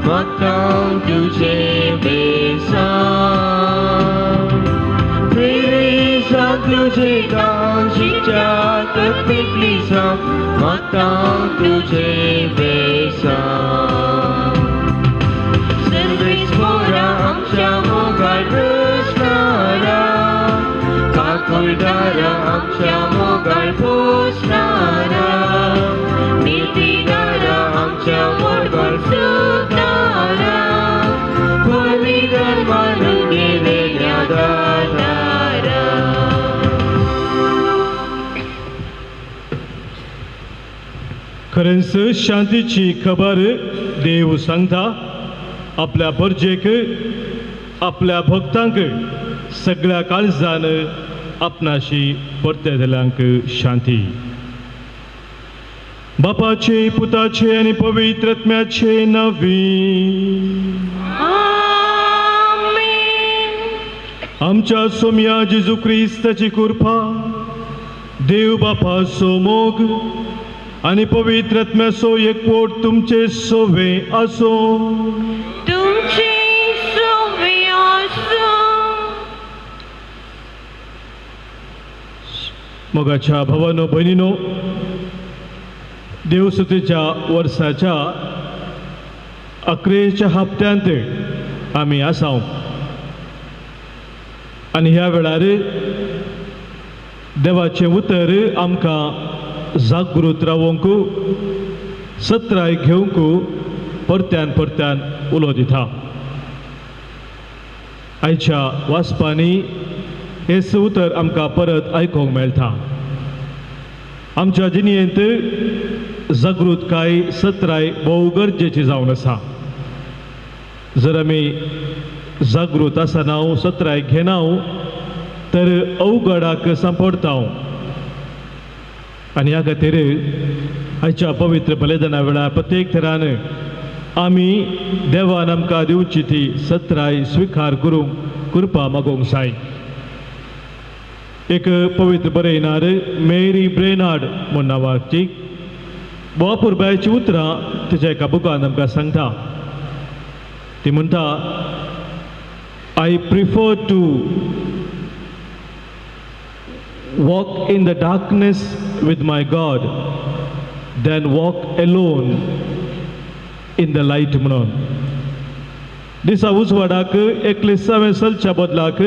मागता तुजें बेसांव तेरेसा तुजें दान शिकच्या तकलीसांव मागता तुजें बेसांव सर्वेस पोरा आमच्या मोगाळ कृष्णारा काकुळदारा आमच्या मोगाळ पोसणारा नितीदारा आमच्या मोडगाळ सुखदारा बलिदान मानून गेलेल्या दातारा. खरेंच शांतीची खबर देव सांगता आपल्या परजेक आपल्या भक्तांक सगळ्या काळजान आपणाशी परते दिल्यांक शांती. बापाचे पुताचे आनी पवित्र आत्म्याचे नांवी. आमच्या सोम्या जेजू क्रिस्ताची कृपा देव बापाचो मोग आनी पवित्र आत्म्याचो एकवट तुमचे सोवे आसूं. तुमचे सोवे आसूं. मोगाच्या भावानो भयणीनो, देवसुतीच्या वर्साच्या अकरेच्या हप्त्यांत आमी आसा आनी ह्या वेळार देवाचें उतर आमकां जागृत रावंक सत्राय घेवंक परत्यान परत्यान उलो दिता. आयच्या वाचपांनी हें उतर आमकां परत आयकूंक मेळटा. आमच्या जिणेंत जागृतकाय सत्राय भोव गरजेची जावन आसा. जर आमी जागृत आसना सत्राय घेना तर अवघडाक सांपडटा. आनी ह्या खातीर आयच्या पवित्र बलिदाना वेळार प्रत्येक तरान आमी देवान आमकां दिवची ती सत्राय स्विकार करूंक कृपा मागूंक जाय. एक पवित्र बरयणार मेरी ब्रेनार्ड म्हूण नांवाची बोपुरबायची उतरां तिच्या एका बुकान आमकां सांगता. ती म्हणटा, I prefer to walk in the darkness with my God than walk alone in the light. म्हणून दिसा उजवाडाक एकले सवें चलच्या बदलाक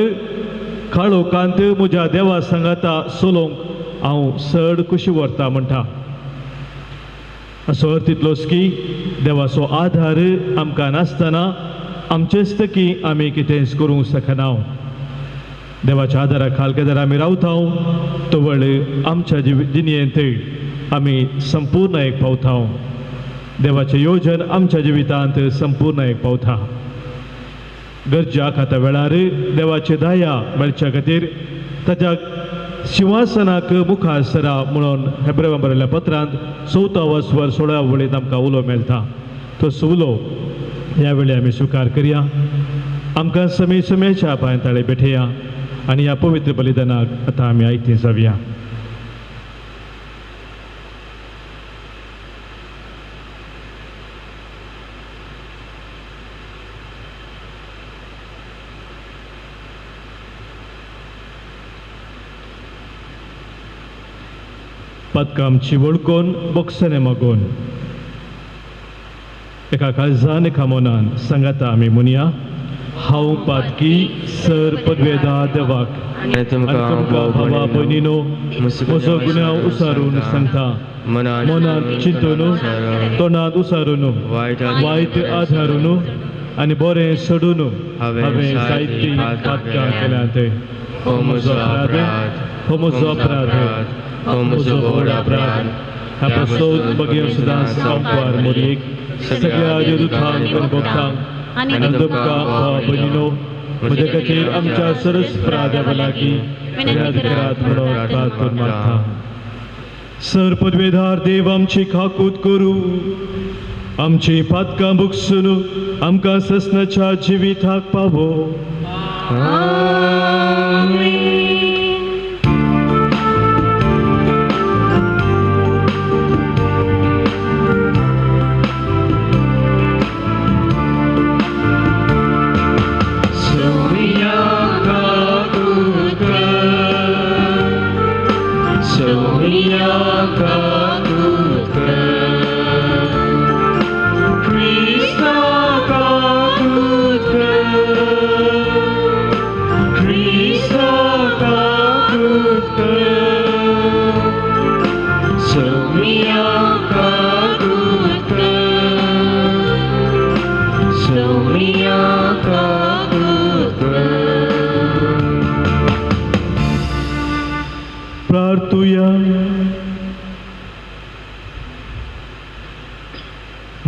काळोखांत म्हज्या देवा सांगाता चलोवंक हांव चड खुशी व्हरता म्हणटा. असो अर्थ इतलोच की देवाचो आधार आमकां नासतना आमचेच तकी आमी कितेंच करूंक शकना. देवाच्या आदारा खाल केदर आमी रावता तवळ आमच्या जिणेंत आमी संपूर्ण एक पावता. देवाचें योजन आमच्या जिवितांत संपूर्ण एक पावता. गरज्या खाता वेळार देवाचे दया मेळच्या खातीर ताच्या शिंवासनाक मुखार सरा म्हणून हेब्रेवा बरयल्ल्या पत्रांत 14 वर्स 16 वळींत आमकां उलो मेळटा. तो उलो ह्या वेळी आमी स्विकार करया. आमकां समे समेच्या पांय ताळे भेटया आनी ह्या पवित्र बलिदानाक आतां आमी आयती जावया. पदकामची वळखून बोक्सने मागून एका काळजान एका मनान सांगाता आमी म्हणया, हांव पातकी सर पदवेदा देवाक आनी तुमकां भावा भयणीनो म्हजो गुन्यांव उसारून सांगता. मनांत चिंतून तोंडांत उसारून वायट आधारून आनी बरें सोडून हांवें जायतीं पातकां केल्यांत. हो म्हजो अपराध, हो म्हजो अपराध, हो म्हजो व्हड अपराध. ह्या पासत बगेव सदांच संपार मोरयेक सगळ्या देवदूतांक आनी भक्तांक आनी तुमकां भावा भयणीनो म्हज्या खातीर आमच्या सरस प्राद्या लागीं विनंती करात म्हणून प्रार्थना मागता. सर पदवेधार देव आमची खाकूत करूं, आमची पातकां बुकसून आमकां ससनाच्या जिविताक पावो.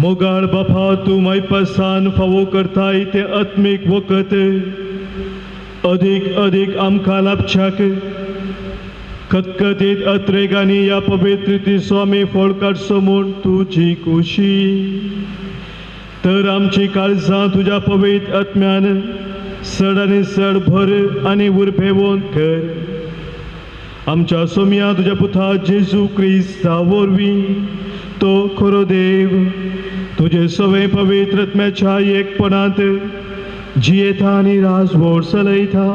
मोगाळ बापा, तूं मायपासान फावो करताय तें आत्मीक वखद अदीक अदीक आमकां लाभच्याक खतखतीत अत्रेगांनी ह्या पवित्र दिसो आमी फळ काडचो म्हूण तुजी खुशी. तर आमची काळजां तुज्या पवित्र आत्म्यान चड आनी चड भर आनी उर्बेवंत कर. आमच्या सोमया तुज्या पुता जेजू क्रिस्ता वरवीं, तो खरो देव, तुजे सवे पवित्र आत्म्याच्या एकपणांत जियेता आनी राजवट चलयता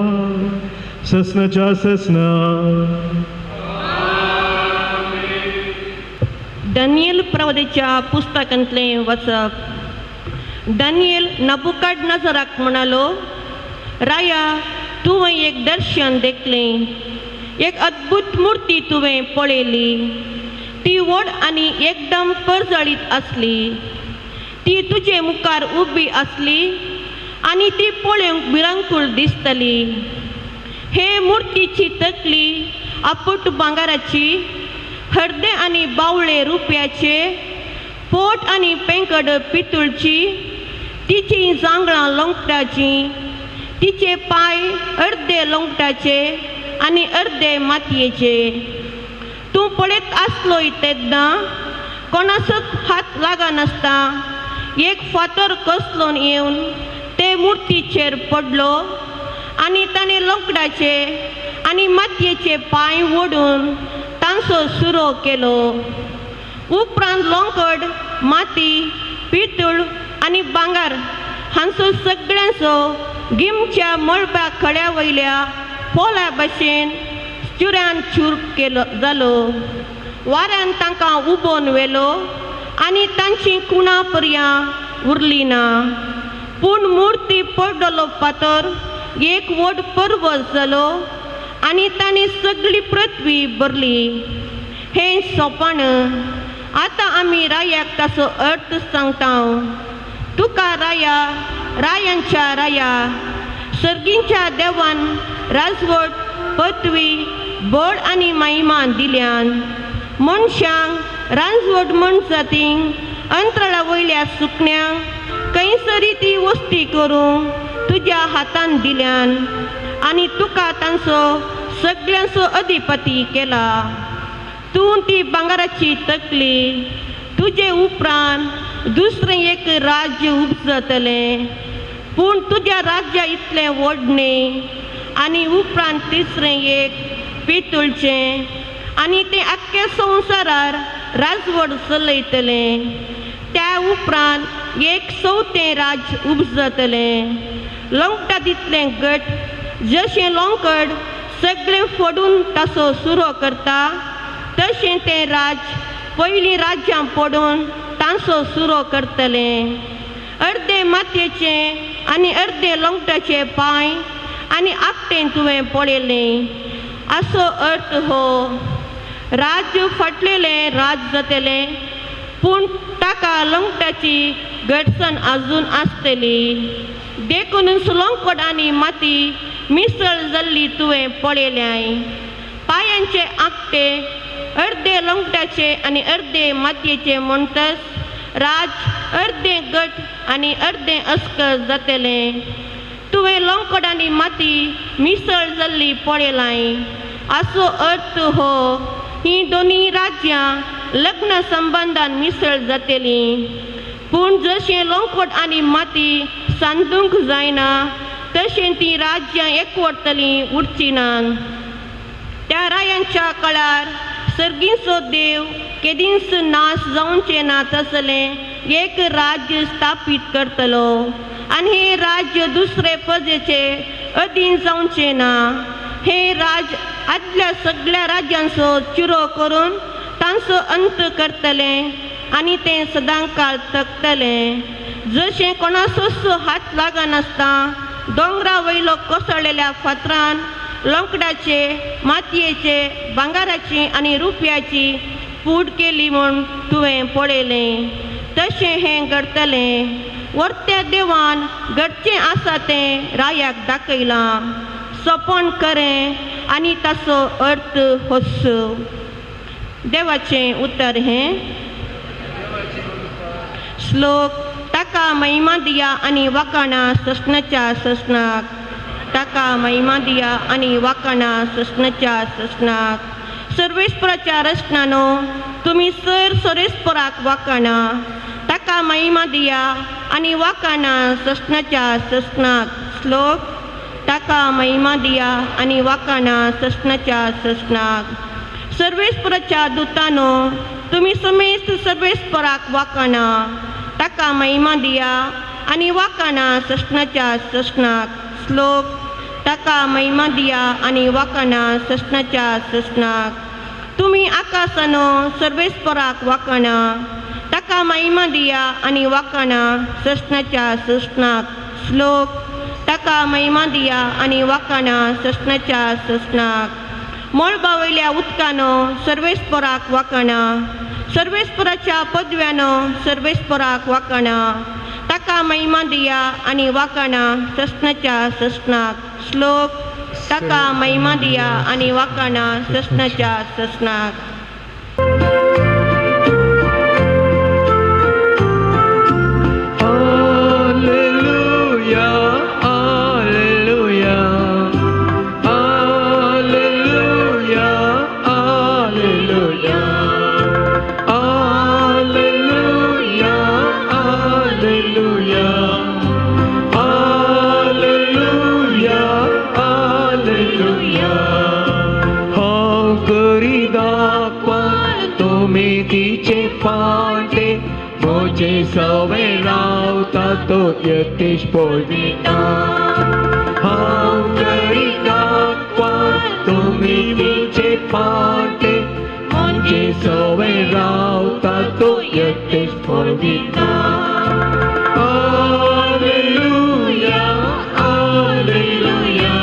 ससनाच्या ससना. दानियल प्रवादेच्या पुस्तकांतलें वाचप. दानियल नबुकाड नजराक म्हणालो, राया, तुवें एक दर्शन देखलें, एक अद्भुत मुर्ती तुवें पळयली. ती व्हड आनी एकदम परजळीत आसली. ती तुजे मुखार उबी आसली आनी ती पळोवंक भिरांकूळ दिसतली. हे मुर्तीची तकली आपूट भांगराची, हरदे आनी बावळे रुपयाचे, पोट आनी पेंकड पितूळची, तिची जांगळां लोंगटाची, तिचे पांय अर्दे लोंगटाचे आनी अर्दे मातयेचे. तूं पळयत आसलोय तेन्ना कोणाचोच हात लागनासता एक फातर कसलोन येवन ते मुर्तीचेर पडलो आनी ताणें लोकडाचे आनी मातयेचे पांय ओडून तांचो सुरो केलो. उपरांत लोंकड, माती, पितूळ आनी भांगर हांचो सगळ्यांचो गिमच्या मळबा खड्या वयल्या पोला भशेन चुरान चूर केलो जालो. वाऱ्यान तांकां उबोन व्हेलो आनी तांची कुणां पर्यां उरली ना. पूण मुर्ती पडलो फातर एक व्हड पर्वत जालो आनी तांणी सगळी पृथ्वी भरली. हें सोपान आतां आमी रायाक ताचो अर्थ सांगता. तुका राया, रायांच्या राया, सर्गींच्या देवान राजवट, पदवी, बळ आनी महिमा दिल्यान. मनशांक, राजवट मनजातींक, अंतराळा वयल्या सुकण्यांक खंयसरी ती वस्ती करूंक तुज्या हातान दिल्यान आनी तुका तांचो सगळ्यांचो अधिपती केला. तूं ती भांगराची तकली. तुजे उपरांत दुसरें एक राज्य उपजतलें, पूण तुज्या राज्या इतलें व्हड न्ही. आनी उपरांत तिसरें एक पितूळचें आनी तें आख्ख्या संवसारार राजवट चलयतलें. त्या उपरांत एक चवथें राज्य उपजतलें, लोंगटा तितलें घट, जशें लोंकड सगळें फोडून ताचो सुरो करता तशें तें राज्य पयलीं राज्यां पडून तांचो सुरो करतलें. अर्दे मातयेचे आनी अर्दे लोंगटाचे पांय आनी आखटें तुवें पळयलें. असो अर्थ हो, राज्य फाटलेलें राज जातलें, पूण ताका लोंगटाची घटसण आजून आसतली. देखूनच लोंकड आनी माती मिसळ जाल्ली तुवें पळयल्याय. पांयांचे आखटे अर्दे लोंगटाचे आनी अर्दे मातयेचे म्हणटच राज अर्दें घट आनी अर्दें अस्कर जातलें. तुवें लोंकड आनी माती मिसळ जाल्ली पळयलाय. असो अर्थ हो, हीं दोनी राज्यां लग्न संबंदान मिसळ जातलीं. पूण जशें लोंकड आनी माती सांदूंक जायना तशें तीं राज्यां एकवटतलीं उरचीं ना. त्या रायांच्या काळार सर्गींचो देव केदींच नाश जावचें ना तसलें एक राज्य स्थापीत करतलो आनी हें राज्य दुसरे प्रजेचे अधीन जावचें ना. हें राज्य आदल्या सगळ्या राज्यांचो चिरो करून तांचो अंत करतलें आनी तें सदां काळ तकतलें. जशें कोणाचोच हात लागनासता दोंगरा वयलो कोसळलेल्या फातरान लोंकडाचे, मातयेचे, भांगराची आनी रुपयाची पूड केली म्हूण तुवें पळयलें तशें हें घडतलें. वर्त्या देवान घडचें आसा तें रायाक दाखयलां. सपन करें आनी ताचो अर्थ होस. देवाचें उतर हें. श्लोक ताका महिमा दिया आनी वाकाणा ससनाच्या ससनाक. ताका महिमा दिया आनी वाकाणा ससनाच्या ससनाक. सर्वेस्पराच्या रचनानो तुमी सर सर्वेस्पराक वाकाणा. ताका महिमा दिया आनी वाकाणा ससनाच्या ससनाक. श्लोक ताका महिमा दिया आनी वाकाणा ससनाच्या ससनाक. सर्वेस्पराच्या दुतानो तुमी समेस्त सर्वेस्पराक वाकाणा. ताका महिमा दिया आनी वाकाणा ससनाच्या ससनाक. श्लोक ताका महिमा दिया आनी वाकाणा ससनाच्या ससनाक. तुमी आकाशानो सर्वेस्पराक वाकाणा. ताका महिमा दिया आनी वाकाणा ससनाच्या ससनाक. श्लोक ताका महिमा दिया आनी वाकाणा ससनाच्या ससनाक. मळबा वयल्या उदकानो सर्वेस्पराक वाकाणा. सर्वेस्पराच्या पदव्यानो सर्वेस्पराक वाकाणा. ताका महिमा दिया आनी वाकाणा ससनाच्या ससनाक. श्लोक ताका महिमा दिया आनी वाकाणा ससनाच्या ससनाक. Alleluia, Alleluia, Alleluia, Alleluia, Alleluia, Alleluia, Alleluia, Alleluia. हांव करी दाखवान तुमी तिचे फाटे म्हजे सवे रावता तो यतीश पळयता. हांव करी दाखवान तुमी तिचे फाटे म्हजे सवे रावता तो यतीश पळयता. Alleluia, Alleluia,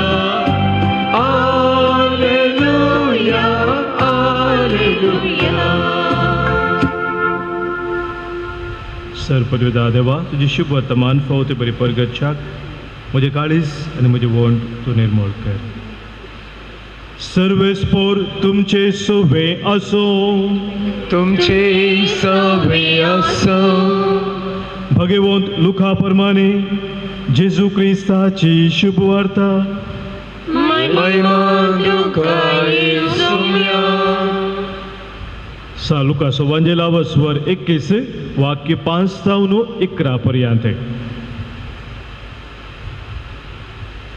Alleluia, Alleluia. Sir पदवीदा देवा, तुजी शुभ वर्तमान फावो ते बरी परगतच्याक म्हजें काळीज आनी म्हजें वंट तूं निर्मूळ कर. सर्वेस्पोर तुमचे सुवे आसूं. तुमचे सवे असो. भगवंत लुका प्रमाणे जेजू क्रिस्ताची शुभ वार्ता. महिमा तुका येसुया. सा लुकास वांजेला स्वर 21 वाक्य 5 जावन 11 पर्यंत.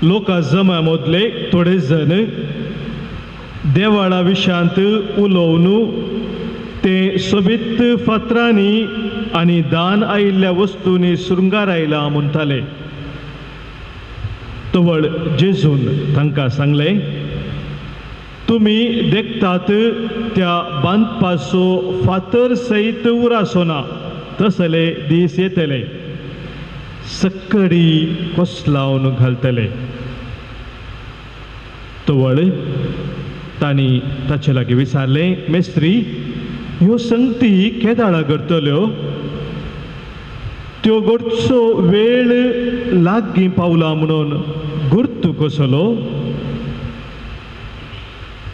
लोका जमा मदले थोडे जण देवाळा विशांत उलोवन ते सोबीत फातरांनी आनी दान आयिल्ल्या वस्तूंनी शृंगार आयला म्हणटाले. तवळ जेजून तांकां सांगलें, तुमी देखतात त्या बांदपाचो फातर सयत उरासो ना, तसले दीस येतले सक्कडी कोसलावन घालतले. तवळ तांणी ताचे लागीं विचारलें, मेस्त्री, ह्यो संगती केदाळा करतल्यो? त्यो घडचो वेळ लागीं पावला म्हणून गुर्तू कसलो?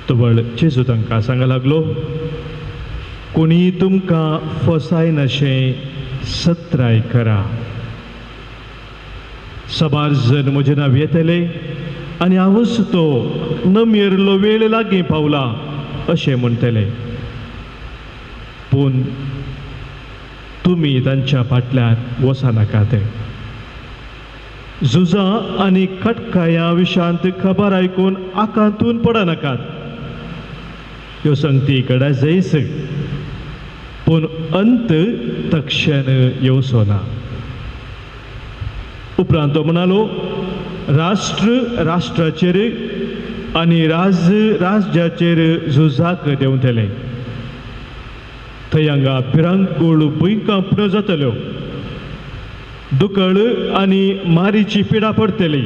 तवळ जेजू तांकां सांगा लागलो, कोणी तुमकां फसायनाशें सत्राय करा. सबार जण म्हजें नांव येतले आनी हांवूच तो नमेरलो वेळ लागीं पावला अशें म्हणटले, पूण तुमी तांच्या फाटल्यान वचनाकात. झुजां आनी खटकाया विशांत खबर आयकून आकांतून पडनाकात. ह्यो संगती कडा जैस, पूण अंत तक्षण येवचो ना. उपरांत तो म्हणालो, राष्ट्र राष्ट्राचेर आनी राज राज्याचेर झुजाक देंवतले. थंय हांगा भिरांकूळ भुंयकांपण्यो जातल्यो, दुकळ आनी मारीची पिडा पडटली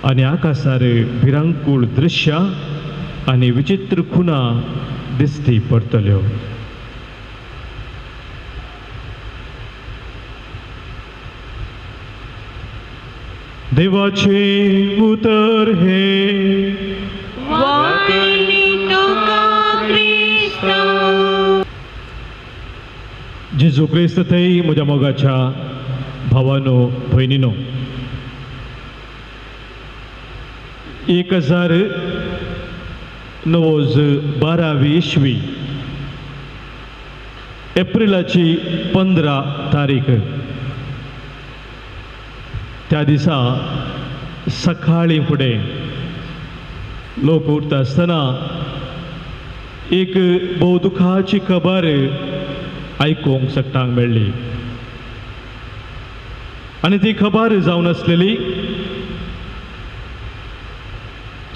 आनी आकाशार भिरांकूळ दृश्यां आनी विचित्र खुणा दिसती पडटल्यो. देवाचें उतर हें. वाणी तुका क्रिस्ता. जेजू क्रिस्त थंय म्हज्या मोगाच्या भावानो भयणीनो, 1090 12वी इसवी, एप्रिलाची 15 तारीख, त्या दिसा सकाळीं फुडें लोक उठता आसतना एक भोव दुखाची खबर आयकूंक सगटांक मेळ्ळी आनी ती खबर जावन आसलेली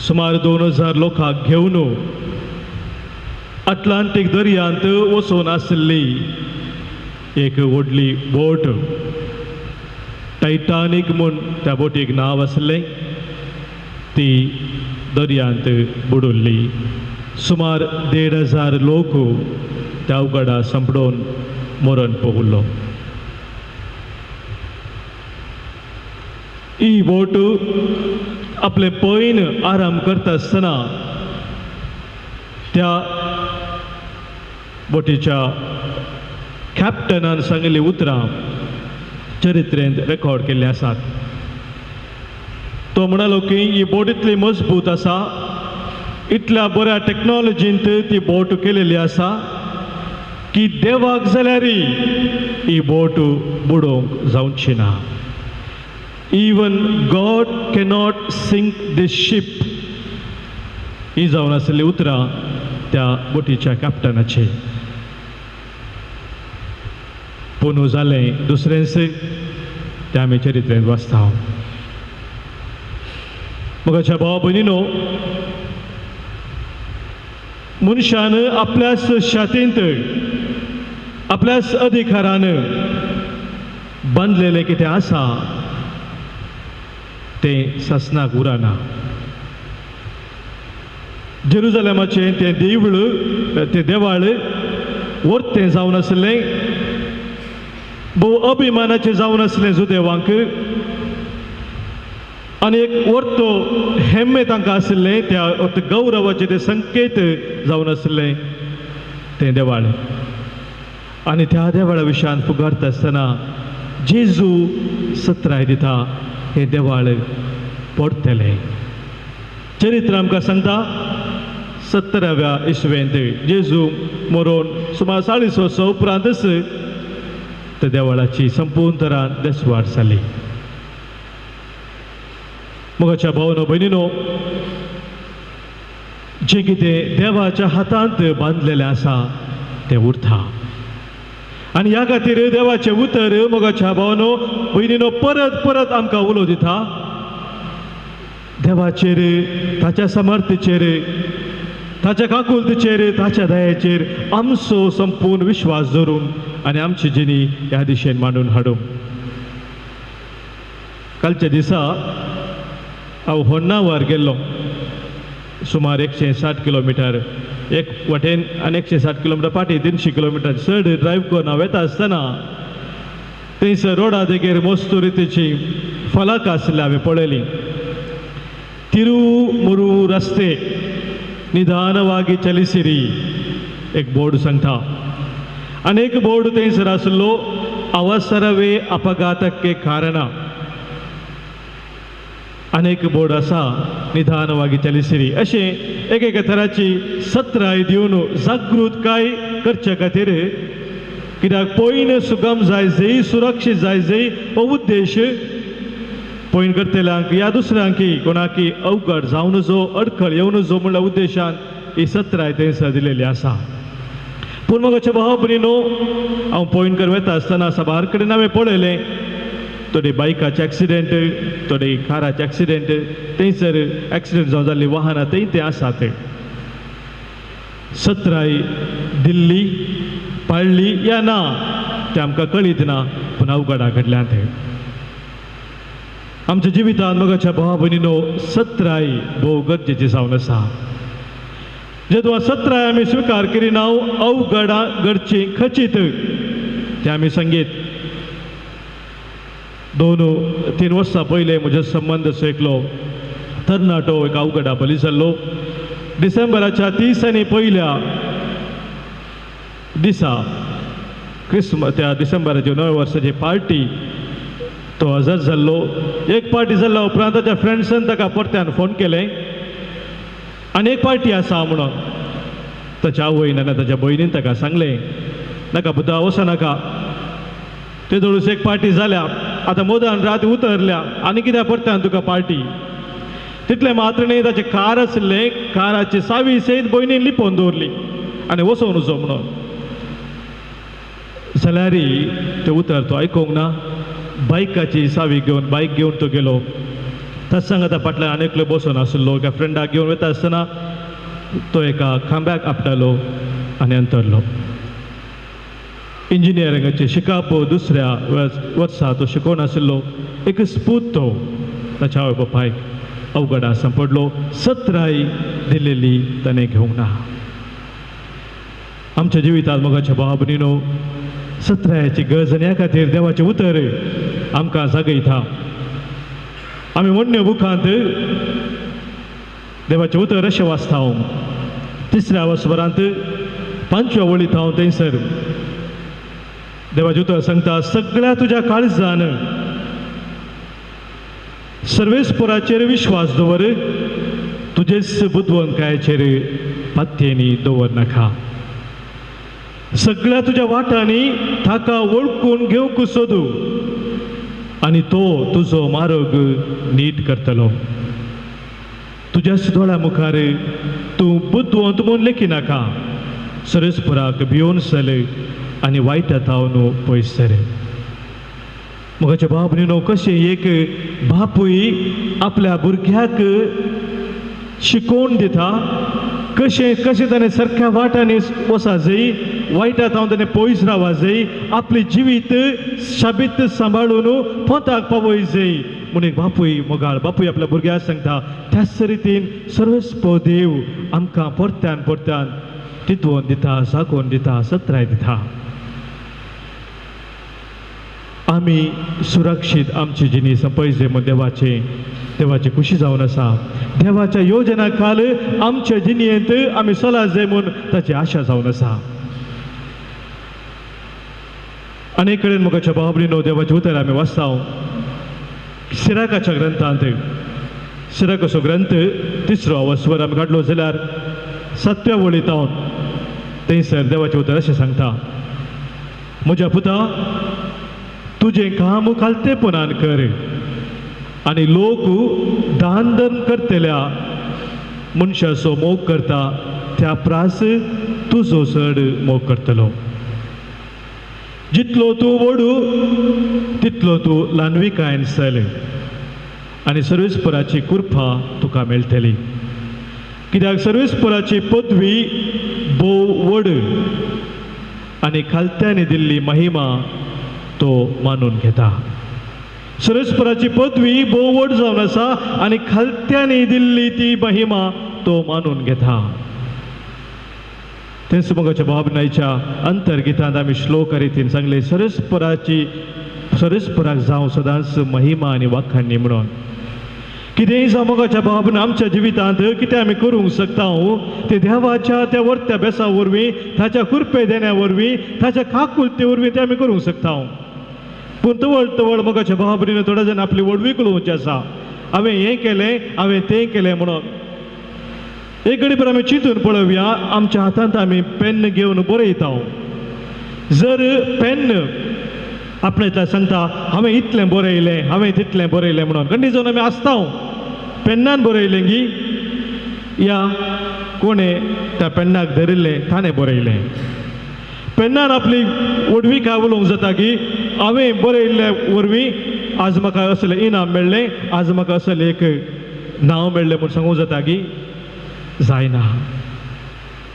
सुमार 2000 लोकांक घेवन अटलांटीक दर्यांत वचून आशिल्ली एक व्हडली बोट, टायटानीक म्हूण त्या बोटीक नांव आसलें, ती दर्यांत बुडुल्ली. सुमार 1500 लोक त्या उगडा संपडोवन मरण पवलो. ही बोट आपले पयन आराम करता आसतना त्या बोटीच्या कॅप्टनान सांगिल्लीं उतरां चरित्रेंत रेकॉर्ड केल्लीं आसात. तो म्हणालो की ही बोट इतली मजबूत आसा, इतल्या बऱ्या टॅक्नोलॉजींत ती बोट केलेली आसा की देवाक जाल्यार ही बोट बुडोवंक जावची ना. Even God cannot sink this ship. ही जावन आशिल्लीं उतरां त्या बोटीच्या कॅप्टनाची. पूण जालें दुसरेंच, तें आमी चरित्रेंत वाचता. मोगाच्या भावा भयणीनो, मनशान आपल्याच शातींत आपल्याच अधिकारान बांदलेलें कितें आसा तें सासनाक उरना. जेरुजलेमाचें तें देवूळ, तें देवाळ वर्तें जावन आसलें, भोव अभिमानाचें जावन आसलें जुदेवांक, आनी एक वर्तो हेम्मे तांकां आशिल्लें, त्या वर्त गौरवाचें तें संकेत जावन आसलें तें देवाळ. आनी त्या देवाळा विशयान फुगारता आसतना जेजू सत्राय दिता, हें देवाळ पडटलें. चरित्र आमकां सांगता 70व्या इसवेंत जेजू मरोन सुमार 40 वर्सां उपरांतच त्या देवाळाची संपूर्ण तरान देसवाड जाली. मोगाच्या भावनो भयणीनो, जें कितें देवाच्या हातांत बांदलेलें आसा तें उरता. आनी ह्या खातीर देवाचें उतर मोगाच्या भावनो भयणीनो परत परत आमकां उलो दिता, देवाचेर, ताच्या समर्थेचेर, ताच्या काकुलतेचेर, ताच्या दयेचेर आमचो संपूर्ण विश्वास धरून आनी आमची जिणी ह्या दिशेन मांडून हाडूंक. कालच्या दिसा हांव होन्नावर गेल्लो, सुमार 160 किलोमिटर एक वटेन आनी 160 किलोमिटर फाटीं, 300 किलोमिटर चड ड्रायव्ह करून हांव वेता आसतना थंयसर रोडा देगेर मस्त रितीची फलाक आसली, हांवें पळयली. तिरुमुरू रस्ते निधानवागी चलिसिरी एक बोर्ड सांगता. आनी एक बोर्ड थंयसर आसलो, अवसरवे अपघातके कारणा. आनी एक बोर्ड आसा, निधानवागी चलिसिरी. अशें एक एका तराची सत्राय दिवन जागृतकाय करचे खातीर, कित्याक पयन सुगम जाय जाय, सुरक्षीत जाय जाय हो उद्देश पयन करतल्यांक या दुसऱ्यांकी कोणाकी अवघड जावन जो अडखळ येवन जो म्हणल्या उद्देशान ही सत्राय थंयसर दिलेली आसा. पूण मोगाचे भाव भयणीनो, हांव पॉयंट कर वता आसतना साबार कडेन हांवें पळयलें, थोडे बायकाचे एक्सिडेंट, थोडे काराचे एक्सिडेंट, थंयसर एक्सिडेंट जावन जाल्लीं वाहनां थंय तें आसा. ते सत्राय दिल्ली पाळ्ळी या ना तें आमकां कळीत ना, पूण अवघडा घडल्या. ते आमच्या जिवितांत मोगाच्या भावा भयणीनो सत्राय भोव गरजेची जावन आसा. जेदवा सत्राय आमी स्विकार करिना, अवघडा घडची खचीत तें आमी संगीत. 2-3 वर्सां पयलें म्हजो संबंद एकलो तरणाटो एक अवघडा बली जाल्लो. डिसेंबराच्या 30 आनी पयल्या दिसा क्रिसमस त्या डिसेंबराची नव्या वर्साची पार्टी तो हजर जाल्लो. एक पार्टी जाल्ल्या उपरांत ताच्या फ्रेंड्सान ताका परत्यान फोन केलें आनी एक पार्टी आसा म्हणून. ताच्या आवयन आनी ताच्या भयणीन ताका सांगलें, नाका पुता, वचो नाका, ते जवळच एक पार्टी जाल्या, आतां मोदान रात उतरल्या आनी कित्याक परत्यान तुका पार्टी. तितलें मात्र न्ही, ताचें कार आशिल्लें, काराची सावी सयत भयणीन लिपोवन दवरली आनी वचोवन वचो म्हणून. जाल्यार तें उतर तो आयकूंक ना, बायकाची सावी घेवन बायक घेवन तो गेलो. ताच्या सांगाता फाटल्यान आनी एकलो बसून आशिल्लो. एका फ्रेंडाक घेवन वता आसतना तो एका खांब्याक आपटालो आनी अंतरलो. इंजिनियरिंगाचें शिकप दुसऱ्या वर्सा तो शिकोवन आशिल्लो. एक स्पूत तो ताच्या आवय बापायक अवघडा सांपडलो. सत्राय दिलेली ताणें घेवंक ना. आमच्या जिवितांत मोगाच्या भाव भयणीनो, सत्रायाची गरज आनी ह्या खातीर देवाचें उतर आमकां जागयता. आमी मोडण्यो बुकांत देवाचें उतर अशें वाचता हांव तिसऱ्या वसभरांत पांचव्या वळींत हांव थंयसर देवाचें उतर सांगता, सगळ्या तुज्या काळजान सर्वेस्पराचेर विश्वास दवर, तुजेच बुदवंतकायेचेर पातयेनी दवर नाका. सगळ्या तुज्या वाटांनी ताका वळखून घेवंक सोदू आनी तो तुजो मार्ग नीट करतलो. तुज्याच दोळ्या मुखार तूं बुदवंत म्हूण लेखी नाका, सरस्पराक भियोन चल आनी वायटा थावन पयस सर. मोगाचे बाब न्हू, कशें एक बापूय आपल्या भुरग्याक शिकोवन दिता, कशें कशें ताणें सारक्या वाटांनी वचा जाय, वायटा थावन ताणें पयस रावा जाय, आपलें जिवीत शाबीत सांबाळून पोंताक पावय जाय म्हूण एक बापूय मोगाळ बापूय आपल्या भुरग्याक सांगता. त्याच रितीन सर्वस्व देव आमकां परत्यान परत्यान तितवोन दिता, जागोवन दिता, सत्राय दिता. आमी सुरक्षीत आमची जिणी संपयजे म्हूण देवाचे देवाची खुशी जावन आसा. देवाच्या योजना खाल आमच्या जिणेंत आमी चला जाय म्हूण ताची आशा जावन आसा. आनी कडेन मोगाच्या भाव देवाचें उतर आमी वाचता सिराकाच्या ग्रंथांत. सिराकाचो ग्रंथ तिसरो वस्वर आमी काडलो जाल्यार सातव्या वळींत हांव थंयसर देवाचें उतर अशें सांगता, म्हज्या पुता तुजें काम खालतेपणान कर आनी लोक दान धर्म करतल्या मनशाचो मोग करता त्या प्रास तुजो चड मोग करतलो. जितलो तूं व्हडू तितलो तूं ल्हानविकायेन चल आनी सर्वेस्पराची कृपा तुका मेळटली. कित्याक सर्वेस्पराची पदवी भोव व्हड आनी खालत्यांनी दिल्ली महिमा तो मानून घेता. सर्वेस्पराची पदवी भोव व्हड जावन आसा आनी खालत्यांनी दिल्ली ती महिमा तो मानून घेता. तेच मोगाच्या भावनाच्या अंतर्गीतांत आमी श्लोक रितीन सांगले, सर्वेस्पराची सर्वेस्पराक जावं सदांच महिमा आनी वाखाणणी म्हणून. कितेंय जावं मोगाच्या भावना आमच्या जिवितांत कितें आमी करूंक शकता ते देवाच्या त्या वर्त्या बेसा वरवीं, ताच्या कृपे देण्या वरवीं, ताच्या काकुलते वरवीं तें आमी करूंक शकता. पूण तवळ तवळ मोगाच्या भावनेन थोडे जाण आपली व्हडवीक उलोवची आसा, हांवें हें केलें, हांवें तें केलें म्हणून. एक घडी आमी चिंतून पळोवया, आमच्या हातांत आमी पेन्न घेवन बरयता. जर पेन्न आपणें सांगता हांवें इतलें बरयलें, हांवें तितलें बरयलें म्हणून, खंडी जावन आमी आसता पेन्नान बरयलें की या कोणें त्या पेन्नाक धरिल्लें ताणें बरयलें. पेन्नान आपली व्हडविकाय उलोवंक जाता की हांवें बरयल्ले वरवीं आज म्हाका असलें इनाम मेळ्ळें, आज म्हाका असलें एक नांव मेळ्ळें म्हूण सांगूंक जाता की जायना.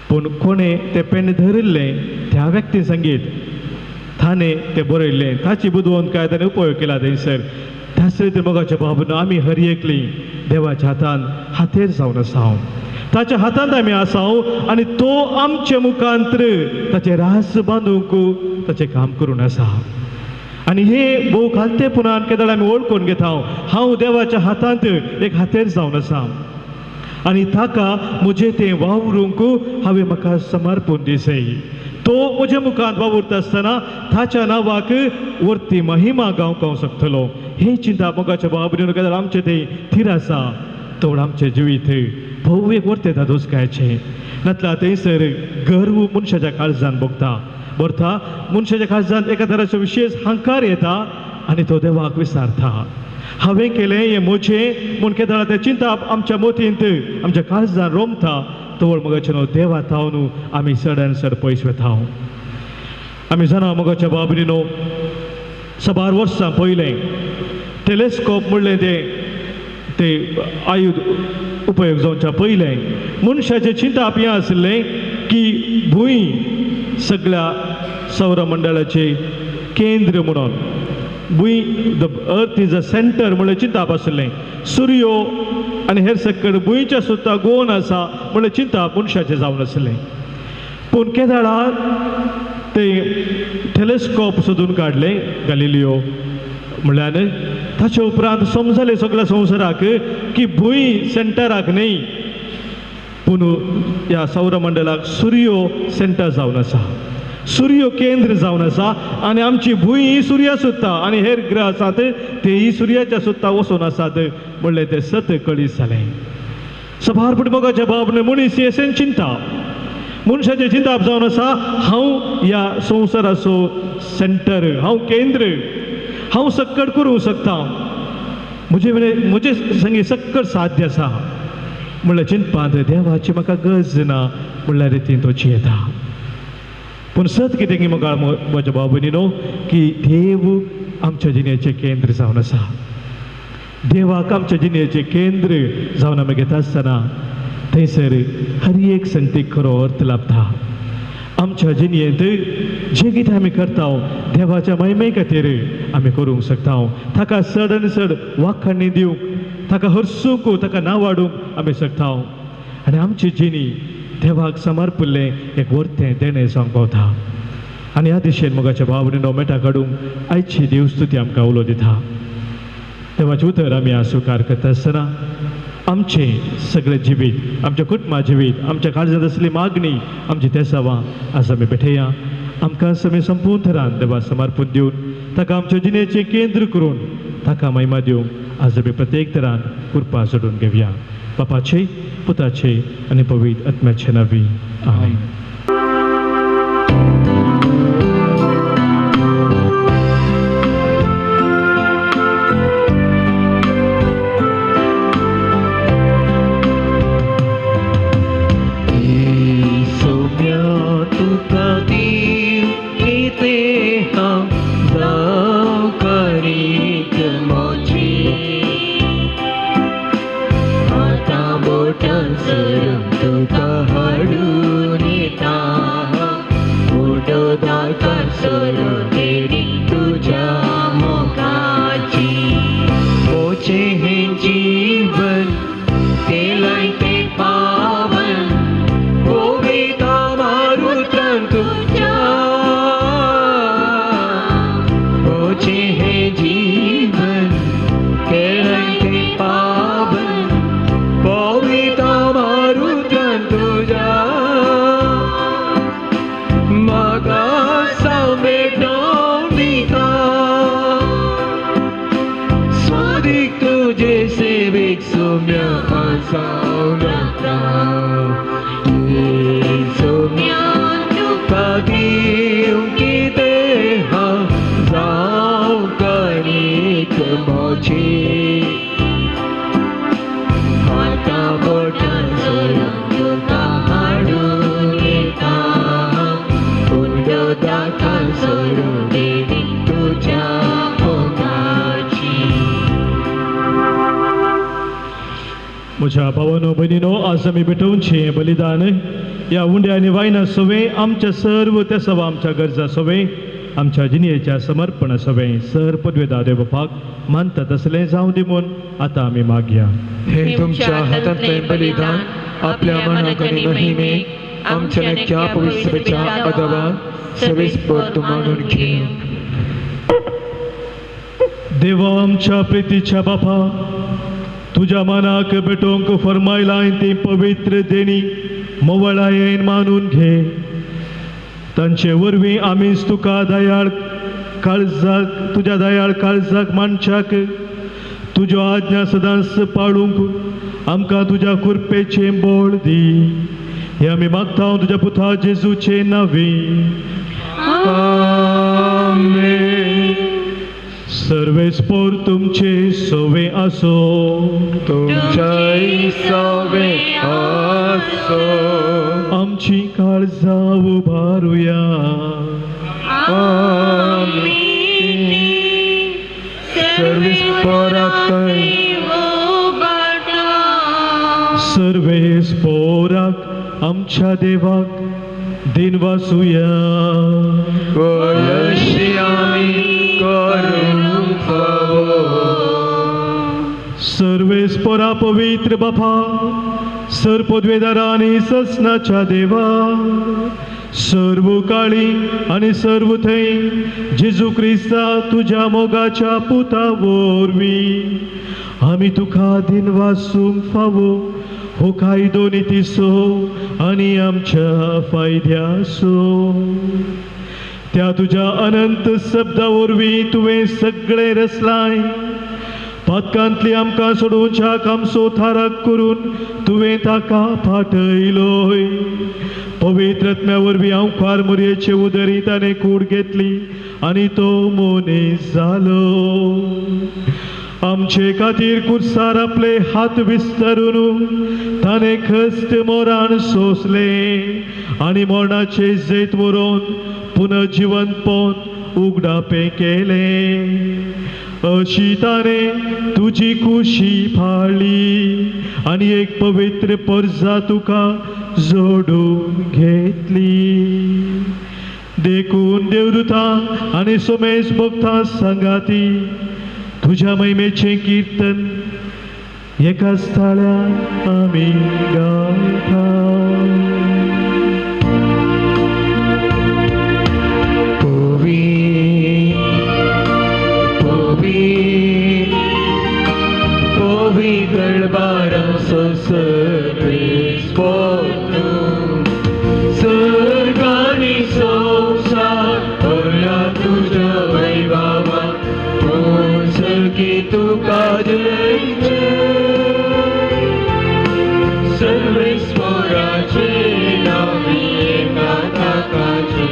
पूण कोणें तें पेन धरिल्लें त्या व्यक्तीन सांगीत ताणें तें बरयल्लें, ताची बुदवंतकाय ताणें उपयोग केला थंयसर. त्याच रितीन मोगाच्या बाबून आमी हर एकली देवाच्या हातान हातेर जावन आसा, ताच्या हातांत आमी आसा आनी तो आमचे मुखांत्र ताचें रास बांदूंक ताचें काम करून आसा. आनी हे भोव खालतेपणान केदळ आमी वळखून घेता, हांव देवाच्या हातांत एक हातेर जावन आसा आनी ताका म्हजें तें वावरूंक हांवें म्हाका समर्पण दिसय. तो म्हज्या मुखांत वावुरता आसतना ताच्या नांवाक वर्ती महिमा गावंक हांव शकतलो. हे चिंता मोगाच्या बाबरीन केदार आमचें तें थीर आसा तोड आमचें जिवीत भोव एक वर्ते धादोसकायचें नातल्या थंयसर गर्व मनशाच्या काळजान भोगता भरता. मनशाच्या काळजान एका तराचो विशेश हंकार येता आनी तो देवाक विसारता. हांवें केलें हें म्हजें म्हूण केदाळा तें चिंताप आमच्या मोतींत आमच्या काळजान रोमता तवळ मोगाचें न्हू देवा थावन आमी चड आनी चड पयस वता. आमी जाणा मोगाच्या बाबरीनो साबार वर्सां पयलें टेलेस्कोप म्हणलें तें ते आयुध उपयोग जावच्या पयलें मनशाचें चिंताप हें आशिल्लें की भूंय सगळ्या सौरमंडळाचें केंद्र म्हणून भूंय the earth is a centre म्हणलें चिंताप आशिल्लें. सुर्यो आनी हेर सकड भुंयच्या सुद्दां गोवन आसा म्हणलें चिंताप मनशाचें जावन आशिल्लें. पूण केदाळा ते टेलेस्कोप सोदून काडलें गॅलिलियो म्हणल्यार ताचे उपरांत समजलें सगळ्या संवसाराक की भूंय सेंटराक न्हय पूण ह्या सौरमंडलाक सुर्यो सेंटर जावन आसा, सुर्यो केंद्र जावन आसा आनी आमची भूंय ही सुर्या सुद्दां आनी हेर ग्रह आसात तेयी सुर्याच्या सुद्दां वचून आसात म्हणलें तें सत कळीत जालें. सभार मोगाच्या बाब मनीस हें चिंता मनशाचें चिंताप जावन आसा हांव ह्या संवसाराचो सेंटर, हांव केंद्र, हांव सक्कड करूंक शकता, म्हजे म्हजे संगी सक्कड साध्य आसा म्हणल्यार चिंतपांत देवाची म्हाका गरज ना म्हणल्यार रितीन तो जियेता. पूण सत कितें की म्हाका म्हज्या भाव भयणीनो की देव आमच्या जिणेचें केंद्र जावन आसा. देवाक आमच्या जिणेचें केंद्र जावन आमी घेता आसतना थंयसर हर एक संगतीक खरो अर्थ लाभता. आमच्या जिणेंत जें कितें आमी करता देवाच्या महिमे खातीर आमी करूंक शकता. ताका चड आनी चड वाखाणी दिवंक, ताका हरसूंक, ताका नांव वाडूंक आमी शकता आनी आमची जिणी देवाक समर्पिल्लें एक वर्तें देणें जावंक पावता. आनी ह्या दिशेन मोगाच्या भाव भयणीनो मेटा काडूंक आयची देवस्तुती आमकां उलो दिता. देवाचें उतर आमी आज स्विकार करता आसतना आमचें सगळें जिवीत, आमच्या कुटुंबा जिवीत, आमच्या काळजांत आसली मागणी, आमची तेसावां आज आमी भेटया. आमकां सगळें संपूर्ण थरान देवा समर्पण दिवन ताका आमच्या जिणेचें केंद्र करून ताका महिमा दिवंक आज आमी प्रत्येक तरान कृपा जोडून घेवया. बापाचे, पुताचे आनी पवित्र आत्म्याचे नांवी आमेन. म्हज्या भावानो भयणीनो आज आमी भेटोवचें बलिदान ह्या उंड्या आनी वायना सवें आमच्या सर्व त्या सवा आमच्या गरजा सवें आमच्या जिणेच्या समर्पणा सवें सर पदवेदा देव बापाक मानता तसलें जावं दी म्हूण आतां आमी मागया. हे तुमच्या हातांतलें बलिदान आपल्या मनाक आनी महिमेक आमच्या नक्या पवित्रच्या अदवा सविस्पर तूं मानून घे. देवा आमच्या प्रितीच्या बापा, तुज्या मनाक भेटोवंक फरमायलां ती पवित्र देणी मोवळायेन मानून घे. तांचे वरवीं आमीच तुका दयाळ काळजाक तुज्या दयाळ काळजाक मानच्याक तुज्यो आज्ञा सदांच पाळूंक आमकां तुज्या कृपेचें बळ दी. हें आमी मागता तुज्या पुता जेजूचे नांवी. आमेन. सर्वेस्पोर तुमचे सोवे आसो. तुमच्याय सवे आसो. आमची काळजां उबारुया. आमी सर्वेस्पोराक सर्वेस्पोराक आमच्या देवाक दिनवासुया. कळशी आमी करूंक फावो. सर्वेस्पोरा पवित्र बापा, सर पदवेदारा आनी ससनाच्या देवा, सर्व काळी आनी सर्व थंय जेजू क्रिस्ता तुज्या मोगाच्या पुता वरवीं आमी तुका दिनवासूंक फावो हो कायदो नितीसो आनी आमच्या फायद्यासो. त्या तुज्या अनंत शब्दा वरवीं तुवें सगळें रचलाय. पातकांतली आमकां सोडोवच्या आमचो थाराक करून तुवें ताका पाठयलोय. पवित्र आत्म्या वरवीं हांव मोरयेचे उदरी ताणें कूड घेतली आनी तो मनीस जालो. आमचे खातीर कुर्सार आपले हात विस्तारून ताणें खस्ट मोरान सोंसलें आनी मरणाचें जैत व्हरोन पुनर्जिवंतपण उगडापें केलें. अशी ताणें तुजी खुशी पाळ्ळी आनी एक पवित्र परजा तुका जोडून घेतली. देखून देवदूता आनी सोमेश भक्तां सांगाती तुज्या महिमेचें किर्तन एकाच ताळ्यान आमी गायता. पवित्र बारसो सर्वेस्पोर सर्गानी संसार भरला तुज्या वैभवान, पोसकी तुका जय जय. सर्वेस्पोराचे नांवी एका ताकाचे,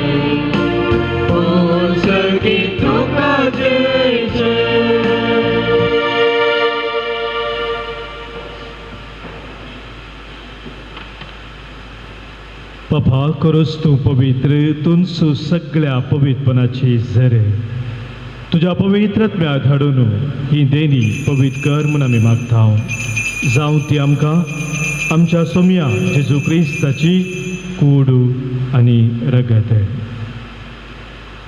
पोसकी तुका जय जय. बापा करोस तूं पवित्र तुमचो सगळ्या पवित्रपणाची झरे तुज्या पवित्र आत्म्या धाडून ही देणी पवित्र कर म्हूण आमी मागता. जावं ती आमकां आमच्या सोम्या जेजू क्रिस्ताची कूड आनी रगत.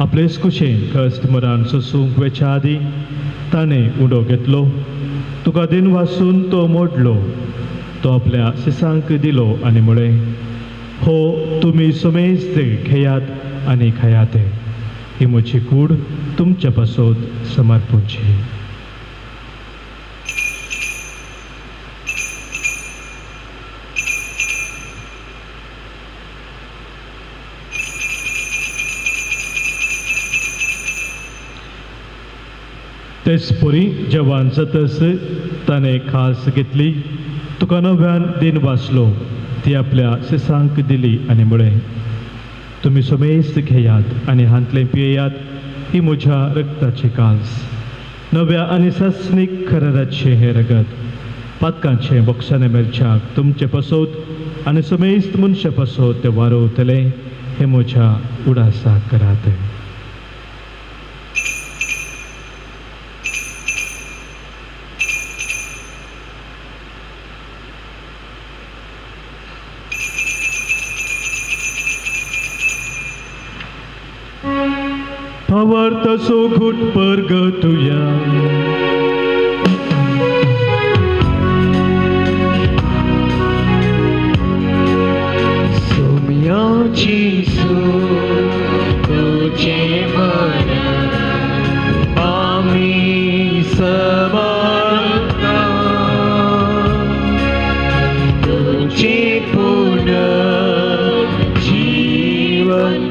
आपलेच कुशेन कश्ट मरान सोसूंक वेच्या आदीं ताणें उडो घेतलो, तुका दिन वासून तो मोडलो, तो आपल्या सिसांक दिलो आनी म्हळें, हो तुमी समेस्त घेयात आनी खायात, ही म्हजी कूड तुमच्या पासत समर्पूची. तेच परी जेवण जातच ताणें खास घेतली, तुका नव्यान दिन वाचलो, ती आपल्या सिसांक दिली आनी म्हळें, तुमी समेस्त घेयात आनी हांतलें पियेयात, ही म्हज्या रक्ताची कास, नव्या आनी सासणीक कराराचें हें रगत, पातकांचें बक्षाने मेळच्याक तुमचे पासत आनी समेस्त मनशा पासत तें वारोवतलें, हें म्हज्या उडासाक करात. भावार्थाचो घुट परगटुया. सोम्याची तुझे मन आम्ही समानता, तुझे पुनः जीवन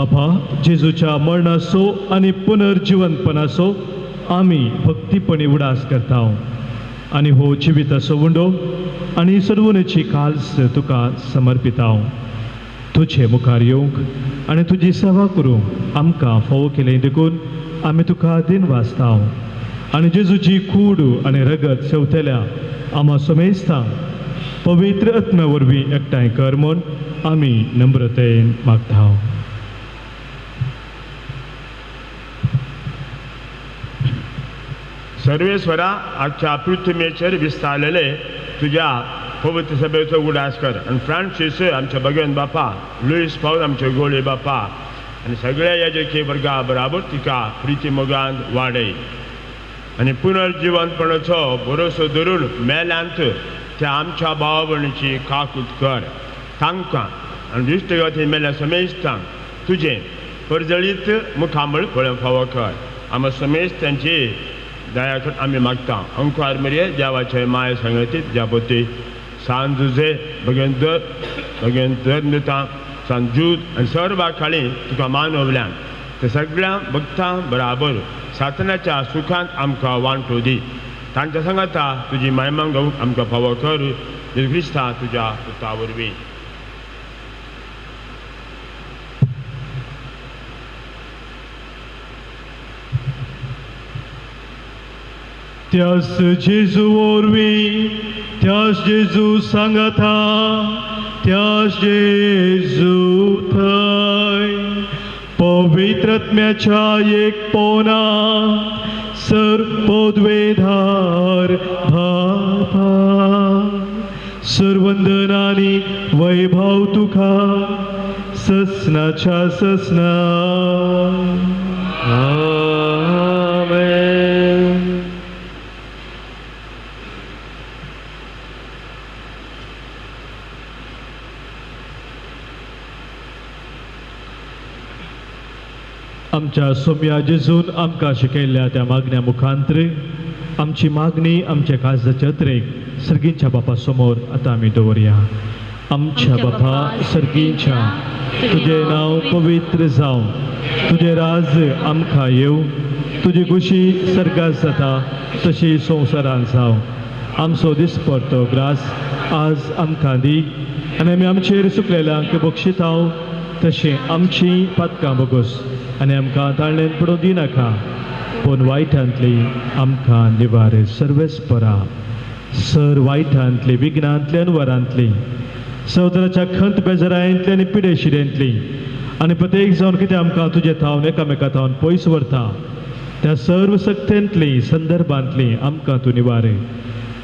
बापा, जेजूच्या मरणाचो आनी पुनर्जिवंतपणाचो आमी भक्तीपणी उडास करता आनी हो जिविताचो उंडो आनी सर्वनेची काल्स तुका समर्पिता. तुजे मुखार येवंक आनी तुजी सेवा करूंक आमकां फावो केलें देखून आमी तुका दिन वाचता आनी जेजूची कूड आनी रगत शेवतल्या आमा समेस्तांक पवित्र आत्म्या वरवीं एकठांय कर म्हूण आमी नम्रतेन मागता. सर्वेस्वरा, आजच्या पृथ्वीचेर विस्तारलेले तुज्या पवित्र सभेचो उडास कर आनी फ्रांसीस आमच्या भगवंत बापा, लुईस पावल आमचे गोळे बापा आनी सगळ्या याजकी वर्गा बराबर तिका प्रिती मोगान वाडय आनी पुनर्जिवंतपणाचो भरोसो धरून मेल्यांत त्या आमच्या भाव भयणीची काकूत कर. तांकां आनी दुश्टगती मेल्या समेस्तांक तुजें परजळीत मुखामळ पळोवंक फावो कर. आमकां समेस्त तांची दया कर आमी मागता. अंकुर मरिये देवाचे माय सांगतीत ज्यापती सान जुजे भगवंत भगवंत धर्मता सान जूद आनी सर्व खाली तुका मानवल्यान ते सगळ्या भक्तां बराबर सातनाच्या सुखांत आमकां वांटो दी. तांच्या सांगाता तुजी महिमा गावंक आमकां फावो कर. जेजू क्रिस्ता तुज्या पुता वरवीं. त्यास जेजू वरवीं, त्यास जेजू सांगाता, त्यास जेजू थंय पवित्र आत्म्याच्या एक पोना सर पदवेधार बापा, सरवंदनानी वैभव तुका ससनाच्या ससना. आमेन. आमच्या सोम्या जेजून आमकां शिकयल्ल्या त्या मागण्या मुखांतरे आमची मागणी आमच्या काळजाच्या अत्रेक सर्गींच्या बापा समोर आतां आमी दवरया. आमच्या बापा सर्गींच्या, तुजें नांव पवित्र जावं, तुजें राज आमकां येवं, तुजी खुशी सर्गात जाता तशी संवसारांत जावं. आमचो दिसपडतो ग्रास आज आमकां दी आनी आमी आमचेर चुकलेल्यांक बक्षिताव तशें आमची पातकां बगोस आनी आमकां ताळणेन पडूं दिनाका पूण वायटांतली आमकां निवार. सर्वेस्परा, सर वायटांतली, विघ्नांतली आनी वरांतली, संवसाराच्या खंत बेजारांतली आनी पिडेशिरेंतली आनी प्रत्येक जावन कितें आमकां तुजे थावन एकामेका थावन पयस व्हरता त्या सर्व सक्तेंतली संदर्भांतली आमकां तूं निवार.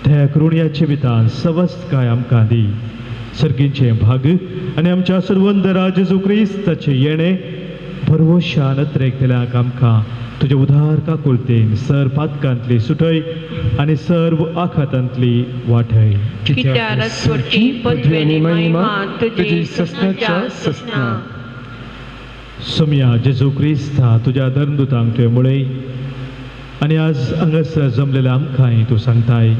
त्या करुणयाच्या वितान सवस्तकाय आमकां दी. सर्गींचें भाग आनी आमच्या सर्वंदरा जेजू क्रिस्ताचें येणें भरवशान अत्रेकतल्यांक आमकां तुजे उदार काकुळतेन सर पातकांतली सुटय आनी सर्व आखातांतली वाटय. कित्याक स्वर्गी पदवी आनी महिमा तुजी ससनाच्या ससना. सोमया जेजू क्रिस्ता, तुज्या धर्मदूतांक तुवें मुळय आनी आज हांगासर जमलेल्या आमकांय तूं सांगताय,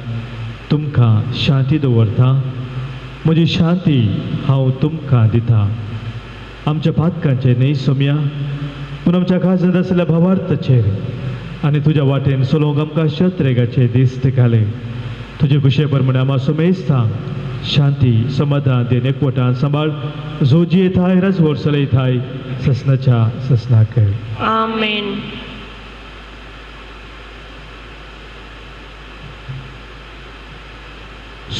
तुमकां शांती दवरता, म्हजी शांती हांव तुमकां दिता. आमच्या पातकांचेर न्हय सोमया, पूण आमच्या काळजांत आशिल्ल्या भावार्थाचेर आनी तुज्या वाटेन चलोवंक आमकां शत्रेगाचे दीस घाले. तुजे खुशे प्रमाणे आमा समेस्ता शांती समाधान देन एकवटान सांबाळ, जो जियेताय राजवट चलयताय ससनाच्या ससनाक. आमेन.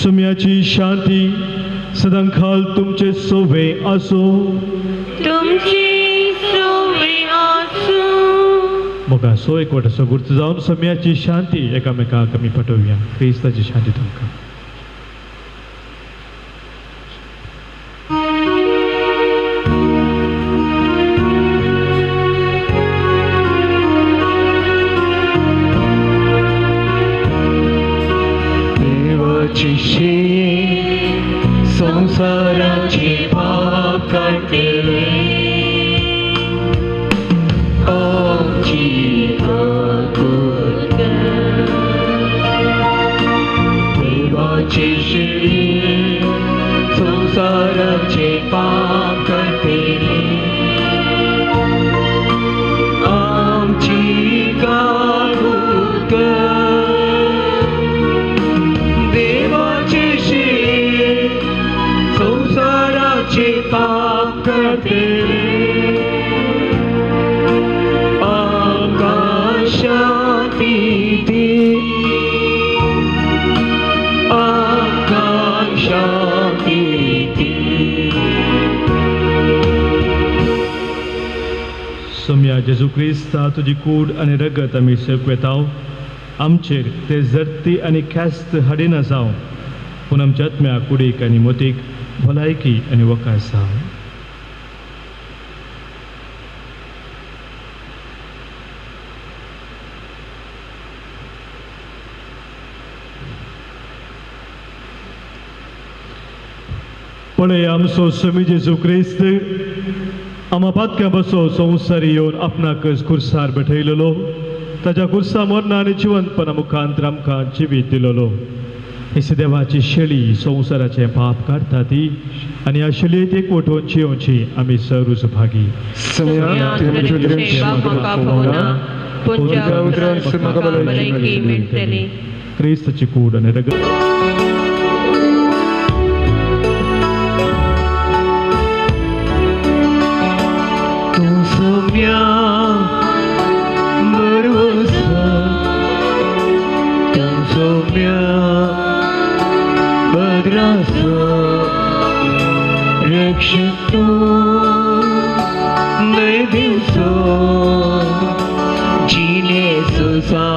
सुम्याची शांती सदांकाल तुमचे सोवे आसूं. तुमची सोवे आसूं. मोगा सो एकवट असो गुर्त जावन सम्याची शांती एकामेकाक आमी पटोवया. क्रिस्ताची शांती तुमकां. देवाची शिये संसाराचे पाप काडटले, आमची काकूत कर. देवाची शिये संसाराचे पाप काडटले, जेजू क्रिस्ता तुजी कूड आनी रगत आमी शेकवेताव आमचेर ते जर्ती आनी ख्यास्त हाडिना जावं पूण आमच्या आत्म्या कुडीक आनी मोतीक भलायकी आनी वकास जावं. पळय आमचो स्वामी जेजू क्रिस्त आमा पातक्या बसो संवसारी येवन आपणाकच खुर्सार बेठयलेलो ताच्या खुर्सा मरणा आनी जिवंतपणा मुखांत आमकां जिवीत दिलेलो. हे देवाची शेळी संवसाराचें पाप काडटा ती आनी ह्या शेळयेत एकवटून जियोवची आमी सरूच भागी. क्रिस्ताची कूड आनी रगत. रक्षतो दिवसो जिने सुसा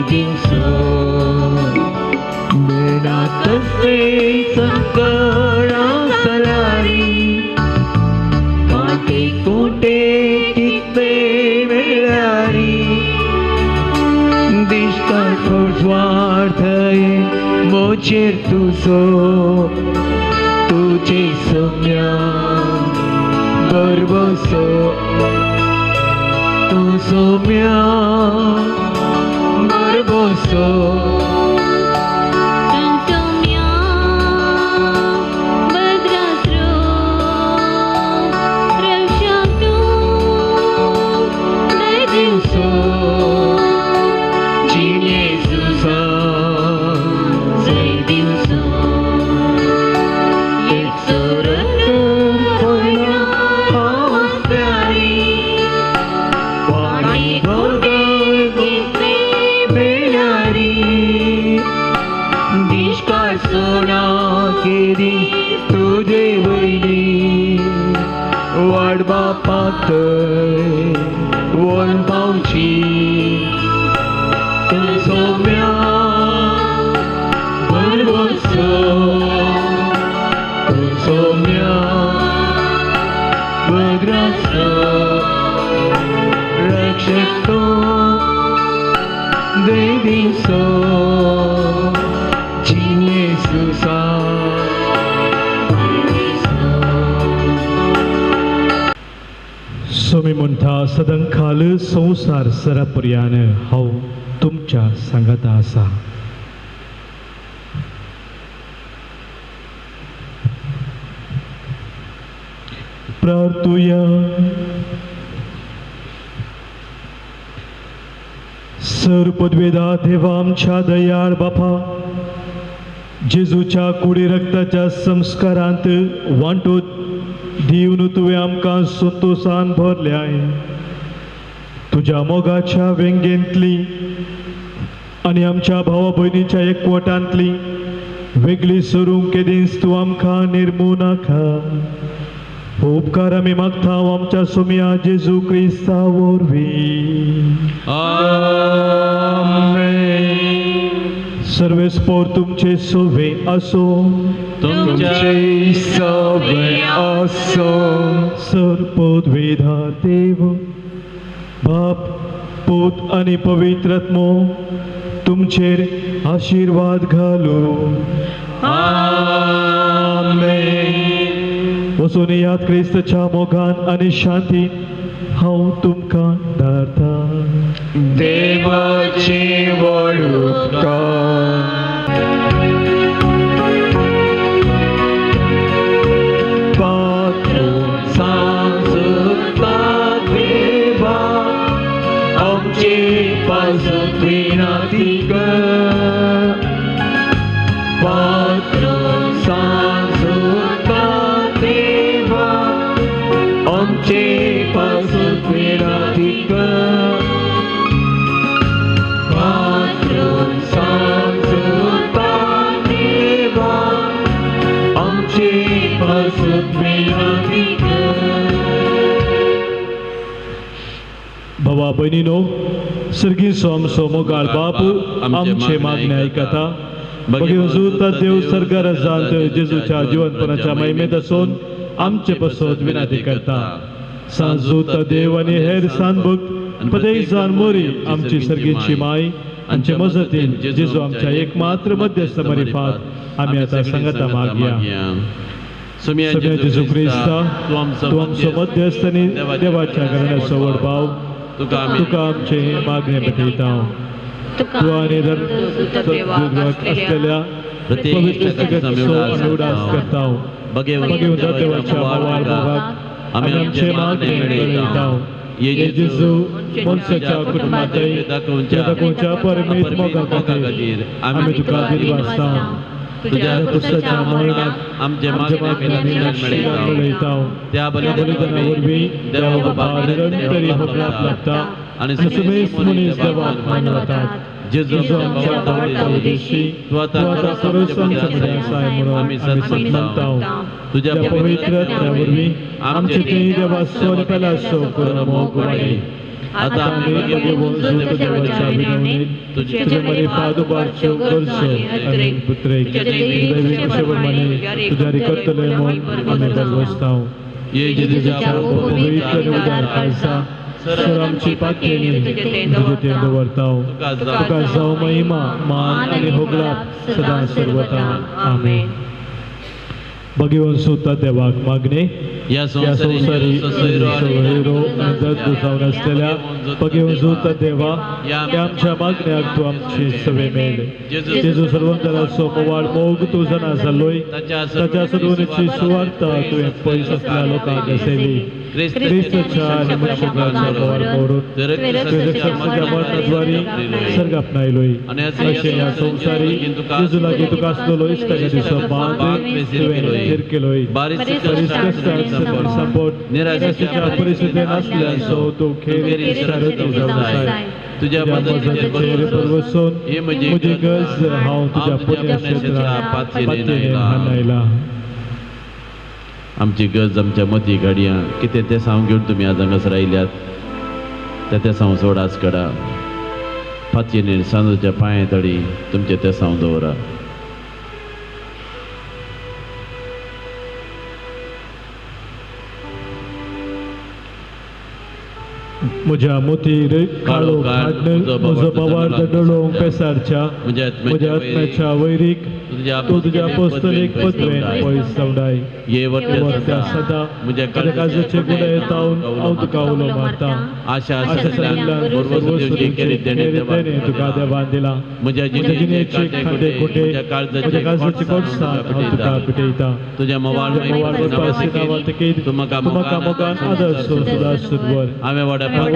दिवसो मेरा तसे संकड़ा सलारी काटे कोटे कितने मिळारी दिसता स्वार्थ मोचेर तुसो तुझे सम्या बरबसो तू सोम्या बरबसो तुझे वयली वाडबा पातळ वन पावची तूं सोम्या बरबसो तूं सोम्या बद्रासो रक्षक दिसो जिने सुसा. स्वामी म्हणटा सदंकाल संवसार सरापर्यान हांव तुमच्या सांगाता आसा. प्रार्थुया. सर पदवेदा देवा आमच्या दयाळ बापा जेजूच्या कुडी रक्ताच्या संस्कारांत वांटो दिवन तुवें आमकां संतोसान भरल्याय. तुज्या मोगाच्या वेंगेंतली आनी आमच्या भावा भयणीच्या एकवटांतली वेगळी सरूंक केदींच तूं आमकां निर्मू नाका. हो उपकार आमी मागता आमच्या सोम्या जेजू क्रिस्ता वरवीं. आमेन. सर्वेस्पोर तुमचे सोवे असो तुमचे सवे असो. सर पदवेधा देव बाप पूत आनी पवित्र आत्मो तुमचेर आशिर्वाद घालू. आमेन. वचून याद क्रिस्तच्या मोगान आनी शांतीन हांव तुमकां धाडटा. देवाचे व्हड उपकार. पात्र सांसता देवा आमचे पासत विनंती कर. पात्र सांसता देवा आमचे पासत विनंती कर. पात्र सांसता देवा आमचे पासत विनंती कर. भावा भयणीनो, सर्गीचो आमचो मोगाळ बाप आमचे मागणे आयकता. भगवंत देव सर्गात जेजूच्या जिवनपणाच्या महिमेत असून आमचे पसत विनंती करता. सांजूत देव आनी हेर सांतभक्त प्रत्येक जाण मोरी आमची सर्गीची माय आमचे मजतीन जेजू आमच्या एकमात्र मध्यस्थ मरिफात आमी आतां सांगता मागया. सगळ्या जेजू क्रिस्ता, तूं आमचो मध्यस्थ आनी देवाच्या घराण्याचो व्हड भाव, तुका आमचे मागणे पेटयता. तूं आनी असलेल्या पवित्र सगळ्याचो उडास करता. भगवंत देवाच्या मोवाळ मोगाक आमी आमचे मागणे मेळयता. जेजू मनशाच्या कुटुंबांतय दाखोवच्या परमेत मोगा खातीर आमी तुका दिनवासता. तुज्या पुस्तकाच्या मरणाक आमचे मागणे मेळयता. त्या बलिदाना वरवीं देवा बाबा निरंतरी होगडाप लागता आनी समेस्त मनीस देवाक मानवतात. जेजू आमच्या भावार्था उद्देशी तूं आतां खरोच आमच्या मदीं आसाय म्हणून आमी सत मानता. तुज्या पवित्र आत्म्या वरवीं आमचे थंय देवाचो आनी पेलाचो करून मोग वाडय. आतां आमी भगवंत देवाच्या विनवणेंत तुजे मरिफाद उबारच्यो गरजो आनी पुत्रेक दैवीक कुशेप्रमाणे तुज्या करतले म्हूण आमी भरवसता. जेजूच्या पवित्र आनी उदार काळजा सर आमची पातयेनी तुजे ते दवरता. तुका जावं महिमा, मान आनी होगडाप सदां सर्वता. आमेन. भगवंत सुता देवाक मागणे. ह्या संवसारी सोयरो आनी दत्त जावन आसलेल्या भगवंत सुता देवा, ह्या आमच्या मागण्याक तूं आमची सवे मेळ. जेजू सर्वंतराचो मोवाळ मोग तूं जाणा जालोय, ताच्या सर्वणीची सुवार्ता तुवें पयस आसल्या लोकांक आसयली. क्रिस्ताच्या आनी मनशाच्या मोवाळ मोडून तुवें मरणाद्वारी सर्ग आपणायलोय. अशें ह्या संवसारी जेजू लागीं तुका आसलेलो इश्टागतीचो बांद तुवें थीर केलोय. संपोट निराशेच्या परिस्थितीन आसल्याचो तूं खेरीत इशारती जावन आसाय. तुज्या मदतीचेर भरवसून म्हजी गरज हांव तुज्या पुण्यक्षेत्रात पातयेन हाणायला. आमची गरज आमच्या मती घडया कितें तें सांग घेवन तुमी आज हांगासर आयल्यात त्या तें सांग सोडास कडा पातयेन सांजोच्या पांये तडी तुमचें तें सांग दवरा. म्हज्या मोतीर काळो काडण म्हजो बाबार दडोवंक पेसारच्या म्हज्या आत्म्याच्या वैरीक तूं तुज्या पोस्तलीक पदवेन पयस जावडाय. वर्त्या सदां म्हज्या काळजाचे गुणे तावन हांव तुका उलो मारता. आशा आशिल्ल्यान देणें तुका देवान दिलां. म्हज्या जिणेचे खांदे खोटे म्हज्या काळजाचे कोटसाण हांव तुका पिटयता. तुज्या मोवाळ नांवातकीर तूं म्हाका मोगान आदर्श सदां सुदवर. हांवें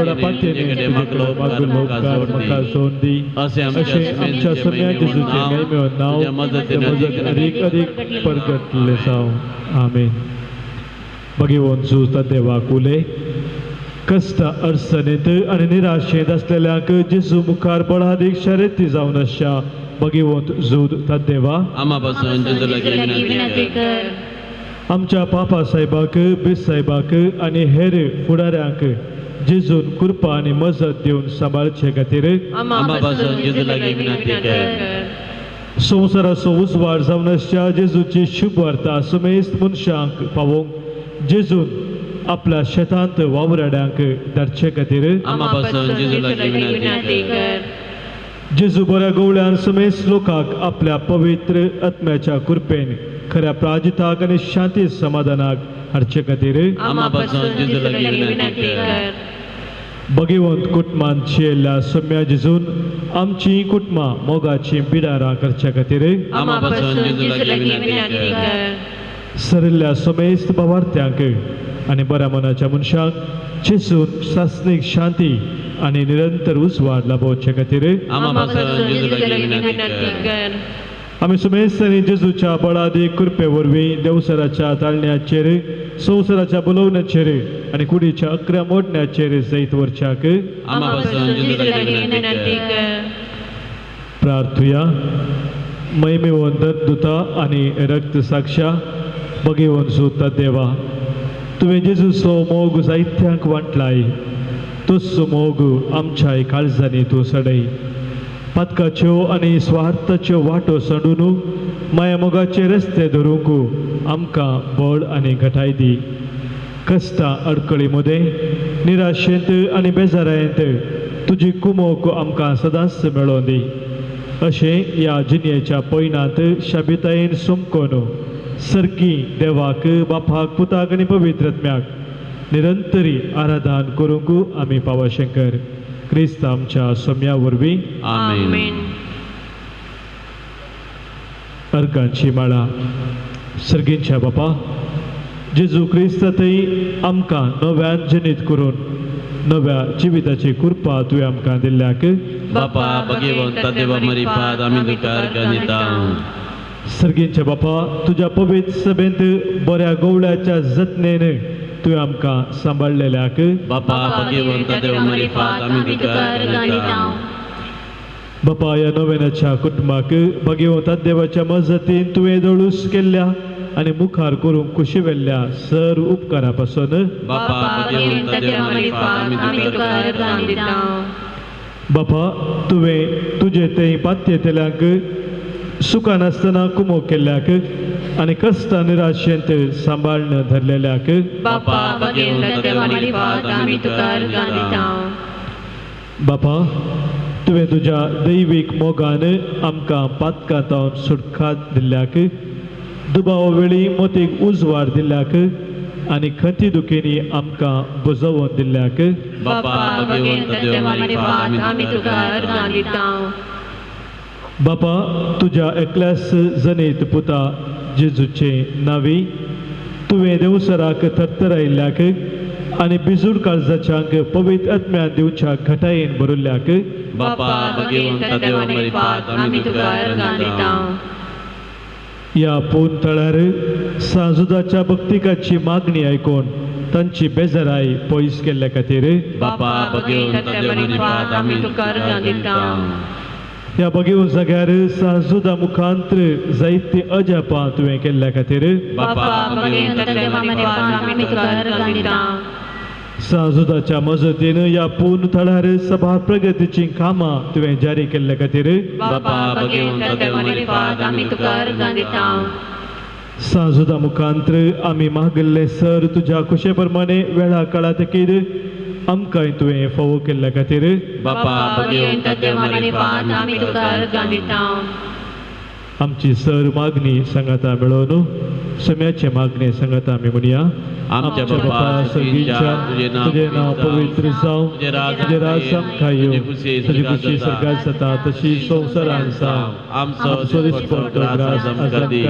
पातयेने मागलो उपकार म्हाका सोड दी. अशें आमच्या सगळ्या जेजूचें महिमेव नांव मदत अदीक अदीक परगटलें जावं. आमेन. भगवंत जुता देवाक उलय. कश्ट अडचणींत आनी निराशेंत आसलेल्यांक जेजू मुखार बळादीक शरेती जावन आसच्या भगवंत जूद देवा, आमच्या पापा साहेबाक, बीस साहेबाक आनी हेर फुडाऱ्यांक जेजून कृपा आनी मजत दिवन सांबाळचे खातीर संवसाराचो उजवाड जावन आसच्या जेजूची शुभवार्ता समेस्त मनशांक पावोवंक जेजून आपल्या शेतांत वावराड्यांक धाडचे खातीर जेजू बऱ्या गवळ्यान समेस्त लोकांक आपल्या पवित्र आत्म्याच्या कृपेन खऱ्या प्राजिताक आनी शांती समाधानाक हाडचे खातीर भगवंत कुटुंबान शियल्ल्या सम्या जेजून आमची कुटुंबां मोगाची बिडारां करच्या खातीर सरिल्ल्या समेस्त भावार्थ्यांक आनी बऱ्या मनाच्या मनशांक जेजून सासणीक शांती आनी निरंतर उजवाड लाभोवचे खातीर आमी समेस्त आनी जेजूच्या बळादी कृपे वरवीं देवसराच्या ताळण्याचेर, संवसाराच्या बोलोवण्याचेर आनी कुडीच्या अकरा मोडण्याचेर जैत वरच्याक प्रार्थुया. महिमेवन दुता आनी रक्त साक्षा भगवंत सुता देवा, तुवें जेजूचो मोग जायत्यांक वांटलाय. तोच मोग आमच्या काळजांनी तूं सडय. पातकाच्यो आनी स्वार्थाच्यो वाटो सांडून माया मोगाचे रस्ते धरूंक आमकां बळ आनी घटाय दी. कश्टां अडकळी मदें निराशेंत आनी बेजारायेंत तुजी कुमोक आमकां सदांच मेळोवन दी. अशें ह्या जिणेच्या पयणांत शाबितायेन सोमकोन सर्गी देवाक बापाक पुताक आनी पवित्र आत्म्याक निरंतरी आराधन करूंक आमी पावाशंकर क्रिस्त आमच्या सोम्या वरवीं. आमेन. अर्गांची माळा. सर्गींच्या बापा, जेजू क्रिस्त थंय आमकां नव्यान जनीत करून नव्या जिविताची कृपा तुवें आमकां दिल्ल्याक बापा भगवंता देवा मरिफाद आमी तुका अर्गां दिता. सर्गींच्या बापा, तुज्या पवित्र सभेंत बऱ्या गोवळ्याच्या जतनेन तुवें आमकां सांबाळलेल्याक बापा भगवंता देवा मरिफाद आमी तुका अर्गां दिता. बापा, ह्या नव्याच्या कुटुंबाक भगवंता देवाच्या मजतीन तुवें दळूस केल्ल्या आनी मुखार करूंक खुशी वेल्ल्या सर उपकारा पासून बापा भगवंता देवा मरिफाद आमी तुका अर्गां दिता. बापा, तुवें तुजे थंय पात्येतल्यांक सुखान नासतना कुमोक केल्ल्याक आनी कश्टां निराशेंत सांबाळन धरलेल्याक बापा भगवंता देवा मरिफाद आमी तुका अर्गां दिता. बापा, तुवें तुज्या दैवीक मोगान आमकां पातकां तावन सुटका दिल्ल्याक, दुबाव वेळी मोतीक उजवाड दिल्ल्याक आनी खंती दुखींनी आमकां बुजोवन दिल्ल्याक बापा भगवंता देवा मरिफाद आमी तुका अर्गां दिता. बापा, तुज्या एकल्यास जनेत पुता जेजूचे नावी तुवें देवसराक थरथरायल्ल्याक आनी बिजूड काळजाच्यांक पवित्र आत्म्यान दिवच्या घटायेन भरिल्ल्याक बापा भगवंता देवा मरिफाद आमी तुका अर्गां दिता. ह्या पोन तळार सांजुदाच्या भक्तिकाची मागणी आयकून तांची बेजाराय पयस केल्ल्या खातीर बापा भगवंता देवा मरिफाद आमी तुका अर्गां दिता. ह्या बगेव जाग्यार सांजुदा मुखांत्र जायती अजापां तुवें केल्ल्या खातीर बापा भगवंता देवा मरिफाद आमी तुका अर्गां दिता. सांजुदाच्या मजतीन ह्या पूर्ण थळार सभा प्रगतीचीं कामां तुवें जारी केल्ल्या खातीर बापा भगवंता देवा मरिफाद आमी तुका अर्गां दिता. सांजुदा मुखांत्र आमी मागिल्ले सर तुज्या खुशे प्रमाणे वेळा काळा तकीर आमकांय तुवें फावो केल्ल्या खातीर बापा भगवंता देवा मरिफाद आमी तुका अर्गां दिता. आमची सर मागणी सांगाता मेळोवन सम्याचे मागणे सांगाता आमी म्हणया. आमच्या बापा सर्गीच्या, तुजें नांव पवित्र जावं, तुजें राज आमकां येवं, तुजी खुशी स्वर्गात जाता तशी संवसारांत जावं. आमचो दिसपट्टो ग्रास आमकां दी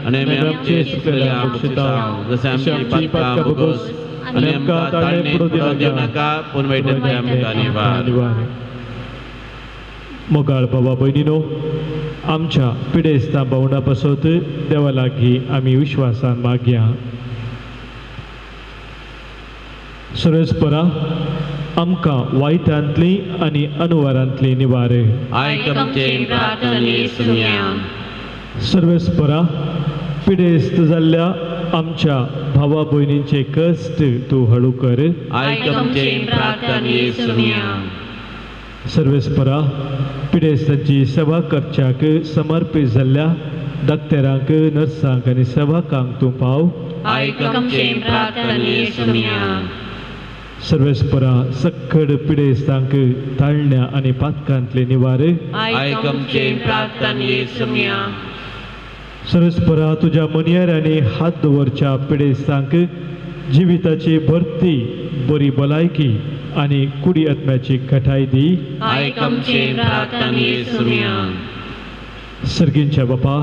आनी आमी आमचे चुकलेल्यांक बक्षिता, जशें आमची पातकां भोगोस आनी आमकां ताळणे पडूं दिवं नाका, पूण वायटांतल्यान आमकां निवार. मोगाळ बाबा भयणीनो, आमच्या पिडेस्तां भावंडा पासत देवा लागीं आमी विश्वासान मागया. सुरेशपरा आमकां वायटांतली आनी अनुवारांतली निवार. आयक आमचे प्रार्थने सुन्या. सर्वेस्परा, पिडेस्त जाल्ल्या आमच्या भावा भयणींचे कश्ट तूं हळू कर. आयक आमचे प्रार्थने सुन्या. सर्वेस्परा, पिडेस्तांची सेवा करच्याक समर्पीत जाल्ल्या डॉक्टरांक, नर्सांक आनी सेवकांक तूं पाव. आयक आमचे प्रार्थने सुन्या. सर्वेस्परा, सक्कड पिडेस्तांक ताळण्या आनी पातकांतले निवार. आयक आमचे प्रार्थने सुन्या. सर्वेस्परा, तुज्या मनयारांनी हात दवरच्या पिडेस्तांक जिविताची भरती, बरी भलायकी आनी कुडी आत्म्याची घटाय दी. आयक आमचे प्रार्थने सुन्या. सर्गींच्या बापा,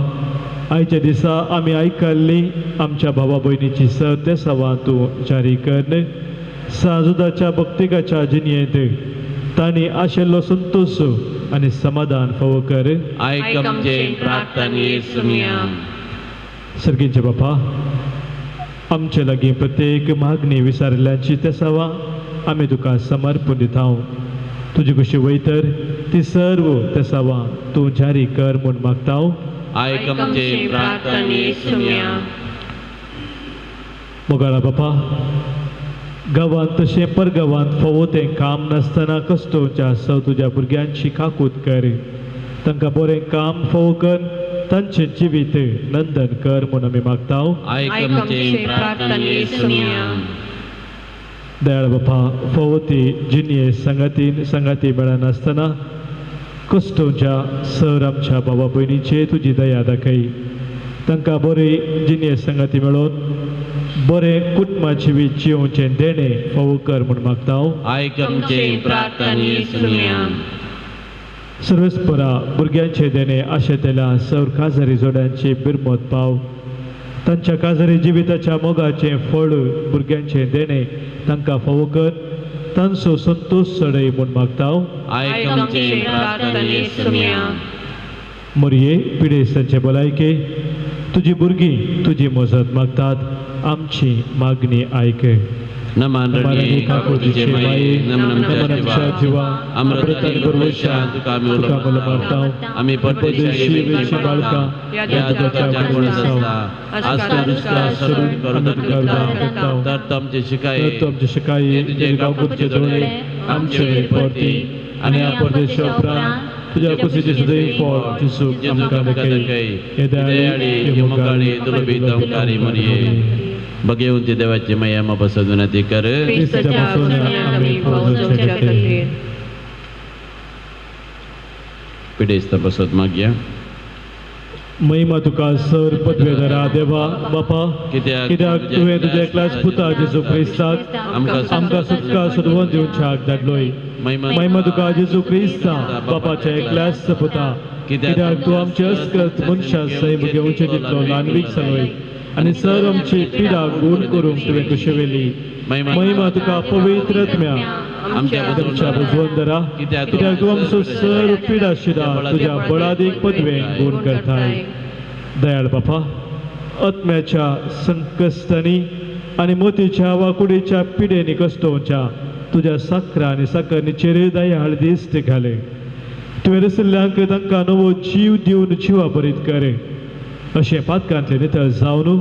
आयच्या दिसा आमी आयकल्ली आमच्या भावा भयणीची सर तेसावां तूं जारी कर. साजुदाच्या भक्तिकाच्या जिणयेंत तांणी आशिल्लो संतोश आनी समाधान फावो कर. आयक आमचे प्रार्थने सुन्या. सर्गींचे बापा, आमचे लागीं प्रत्येक मागणी विचारिल्ल्यांची तेसावां आमी तुका समर्पण दिता. तुजी कशी वयतर ती सर्व तेसावां तूं जारी कर म्हूण मागता. आयक आमचे प्रार्थने सुन्या. मोगाळा बापा, गांवांत तशें परगांवांत फावो तें काम नासतना कश्टोवच्या सव तुज्या भुरग्यांची काकूत कर, तांकां बरें काम फावो कर, तांचें जिवीत नंदन कर म्हूण आमी मागता. आयक आमचे प्रार्थने सुनिया. दयाळ बापा, फावो ती जिणये सांगातीन सांगाती मेळनासतना कश्टोवच्या सर आमच्या बाबा भयणीचे तुजी दया दाखय, तांकां बरी जिणये सांगाती मेळोवन बरें कुटुंबा जिवीत जियोवचें देणें फावो कर म्हूण मागता. आयक आमचे प्रार्थने सुनिया. सर्वेस्परा भुरग्यांचे देणें आशेतल्या सर काजारी जोड्यांची बिरमत पाव, तांच्या काजारी जिविताच्या मोगाचें फळ भुरग्यांचें देणें तांकां फावो कर, तांचो संतोश चडय म्हूण मागता. आयक आमचे प्रार्थने सुनिया. मोरये पिडेस्तांचे भलायके तुजी भुरगीं तुजी मजत मागतात, आमची मागणी आयक. नमन रणी काकुळतीचे माये, नमन आमच्या जिवा, अमृत आनी गुरवशा तुका आमी उलो मारता. आमी परदेशी वेशी बाळकां ह्या दुखाच्या गुण आसता आसता दुसरा सोडून करून तर तो आमचे शिकाय, तो आमचे शिकाय तुजे काकुळतीचे दोळे आमचे परती आनी ह्या परदेशा उपरांत तुज्या कुशीचे सुद्दां फळ जेजू आमकां दाखय. हे दयाळी हे मोगाळी दुलबी दमकारी मोरये बघेवंती देवाची माया बसत विनंती कर. पिडेस्त बसत मागया. महिमा तुका सर पदवेधरा देवा बापा, कित्याक तुवें तुज्या एकल्याच पुता जेजू क्रिस्ताक आमकां सुटका सोडोवन दिवच्याक धाडलोय. महिमा तुका जेजू क्रिस्ता बापाच्या एकल्याच पुता, कित्याक तूं आमचे अस्कत मनशां सैम घेवचे तितलो ल्हानवीक जालोय आनी सर आमची पिडा गूण करूंक तुवें कुशेवेली. महिमा तुका पवित्र आत्म्या आमच्या बुजवंदरा, कित्याक तूं आमचो सर पिडा शिदा तुज्या बळादीक पदवेन गूण करताय. दयाळ बापा, आत्म्याच्या संकश्टांनी आनी मोतीच्या वा कुडीच्या पिडेनी कश्टोवच्या तुज्या साकरा आनी साकरणीचेर दयाळ दिश्ट घाले. तुवें रसिल्ल्यांक तांकां नवो जीव दिवन जिवा बरीत कर, अशें पातकांतले नितळ जावन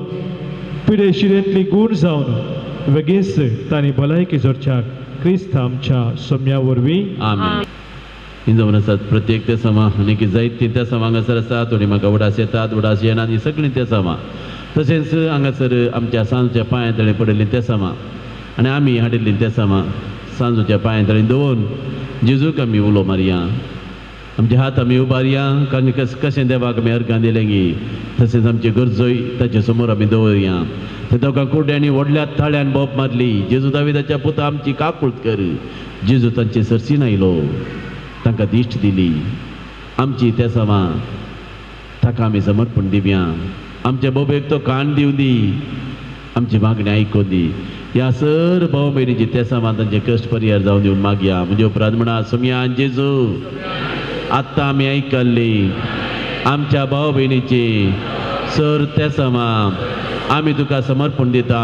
पिडे शिरेंतली गूण जावन वेगींच तांणी भलायकी जोडच्याक क्रिस्त आमच्या सोम्या वरवीं. आमेन. इंजोवन आसात प्रत्येक ते समा आनी की जायतीं त्या समा हांगासर आसा, थोडीं म्हाका उडास येतात उडास येना ही सगळीं त्या समा. तशेंच हांगासर आमच्या सांजच्या पांया तळी पडिल्लीं त्या समा आनी आमी हाडिल्लीं त्या समा सांजूच्या पांया तळी दवरून जेजूक आमी उलो मारया, आमचे हात आमी उबारया, कारण कशें देवाक आमी अर्गां दिलें गी तशेंच आमची गरजोय ताचे समोर आमी दवरया. ते दोगां कुड्ड्यांनी व्हडल्या ताळ्यान बोप मारली, जेजू दाविदाच्या पुता आमची काकूळत कर. जेजू तांचे सरसीन आयलो, तांकां दिश्ट दिली. आमची त्या समा ताका आमी समर्पण दिवया, आमच्या बोबेक तो कान दिवं दी, आमची मागणी आयकून दी. ह्या सर भाव भयणीची त्या समा तांचे कश्ट परिहार जावन दिवन मागया. म्हणजे उपरांत म्हणा सोमया जेजू आत्तां आमी आयकल्ली आमच्या भाव भयणीची सर त्या समा आमी तुका समर्पण दिता,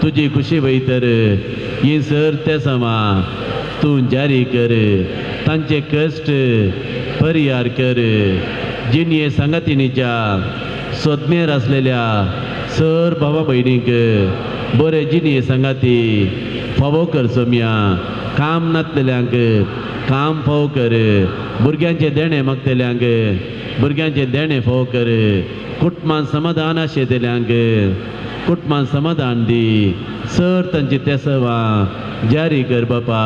तुजी खुशी वयतर ही सर त्या समा तूं जारी कर, तांचे कश्ट परिहार कर. जिणये सांगातिणीच्या सोदनेर आसलेल्या सर भावा भयणीक बरे जिणये सांगाती फावो कर सोमया. काम नातलेल्यांक काम फावो कर, भुरग्यांचें देणें मागतल्यांक भुरग्यांचें देणें फावो कर, कुटुंबान समाधान आशेतल्यांक कुटुंबान समाधान दी. सर तांची तेसवां जारी कर बापा.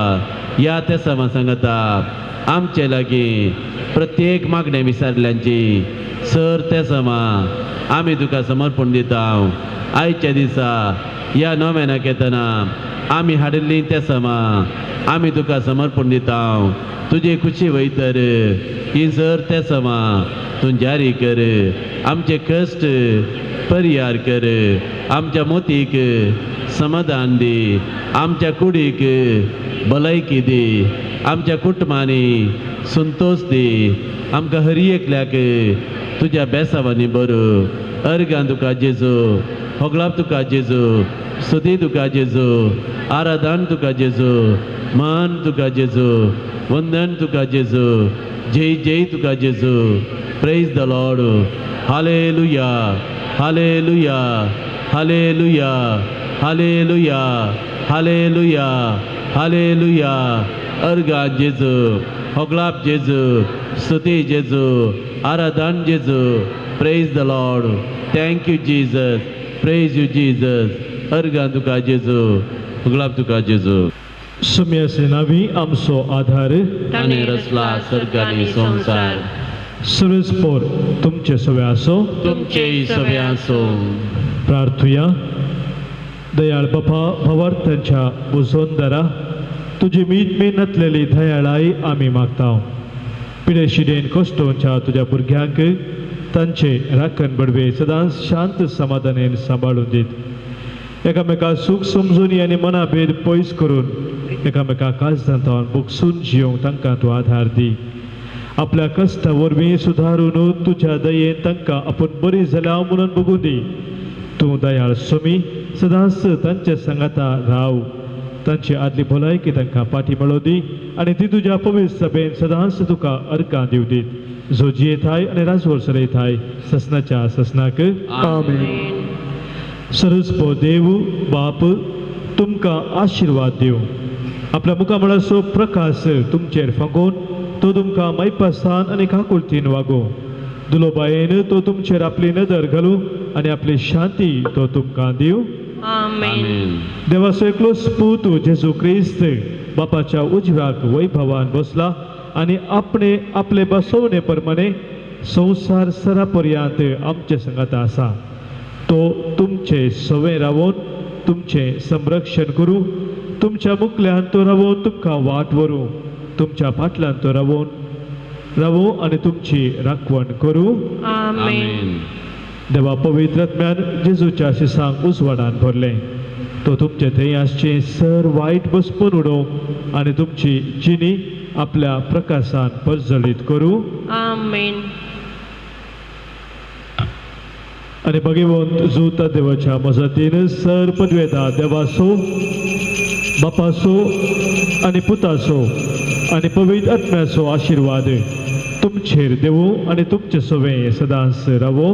ह्या तेसवां सांगता आमचे लागीं प्रत्येक मागणें विसारल्यांची सर तेसवां आमी तुका समर्पण दिता. आयच्या दिसा ह्या नोवेनाक येतना आमी हाडिल्लीं तेसवां आमी तुका समर्पण दिता, तुजे खुशी वयतर ही सर तेसवां तूं जारी कर, आमचे कश्ट परिहार कर, आमच्या मोतीक समाधान दी, आमच्या कुडीक भलायकी दी, आमच्या कुटुंबांनी संतोश दी, आमकां हरी एकल्याक तुज्या बेसावांनी बरो. अर्गां तुका जेजू, होगळाप तुका जेजू, स्तुती तुका जेजू, आराधन तुका जेजू, मान तुका जेजू, वंदन तुका जेजू, जय जय तुका जेजू. Praise the Lord. Hallelujah, hallelujah, hallelujah, hallelujah, hallelujah hallelujah. अर्गा जेजू, होगलाप जेजू, स्तुती जेजू, आराधन जेजू. Praise the Lord. Thank you Jesus, praise you Jesus. अर्गां तुका जेजू, होगलाप तुका जेजू. सुम्यासे नावी आमचो आधार ताणें रचला सर्ग आनी संवसार. सुरसपोर तुमचे सवे आसो. तुमचेय सवे आसूं. प्रार्थुया. दयाळ बापा, भवार्थांच्या बुजोंदरा तुजी मीत मेहनतलेली दयाळाय आमी मागता. पिडेशिडेन कश्टोंच्या तुज्या भुरग्यांक तांचे राखण बडवे सदांच शांत समाधानेन सांबाळून दीत. एकामेका सूख समजून आनी मनाभेद पयस करून एकामेका काळजांतावन बोगसून जियोंक तांकां तूं आधार दी. आपल्या कश्टा वरवीं सुदारून तुज्या दयेन तांकां आपूण बरी जाल्या म्हणून बगूं दी. तूं दयाळ स्वामी सदांच तांच्या सांगाता राव. तांची आदली भलायकी तांकां पाठी मेळोव दी आनी ती तुज्या पवित्र सभेन सदांच तुका अर्कां दिवं दीत. जो जियेताय आनी राजवर चलयताय ससनाच्या ससनाक. आमेन. सरस्पो देव बाप तुमकां आशिर्वाद दिवं. आपल्या मुखामळाचो प्रकाश तुमचेर फांकोवन तो तुमकां मायपासान आनी काकुळतीन वागोवं. दुलोबायेन तो तुमचेर आपली नदर घालूं आनी आपली शांती तो तुमकां दिवं. आमेन. देवाचो एकलो पूत जेजू क्रिस्त बापाच्या उजव्याक वैभवान बसला आनी आपणे आपले बसवणे प्रमाणे संवसार सरा पर्यंत आमचे संगात आसा. तो तुमचे सवे रावोन तुमचें संरक्षण करूं. तुमच्या मुखल्यान तो रावोन तुमकां वाट व्हरूं. तुमच्या फाटल्यान तो रावोन रावूं आनी तुमची राखवण करूं. आमेन. देवा पवित्र आत्म्यान जेजूच्या शिसांक उजवाडान भरलें. तो तुमचे थंय आसचें सर वायट बसपून उडोवं आनी तुमची जिणी आपल्या प्रकाशान परजळीत करूं. आमेन. आनी भगवंत जुता देवाच्या मजतीन सर पदवेता देवासो बापासो आनी पुतासो आनी पवित्र आत्म्याचो आशिर्वाद तुमचेर देवूं आनी तुमचे सवे सदांच रावो.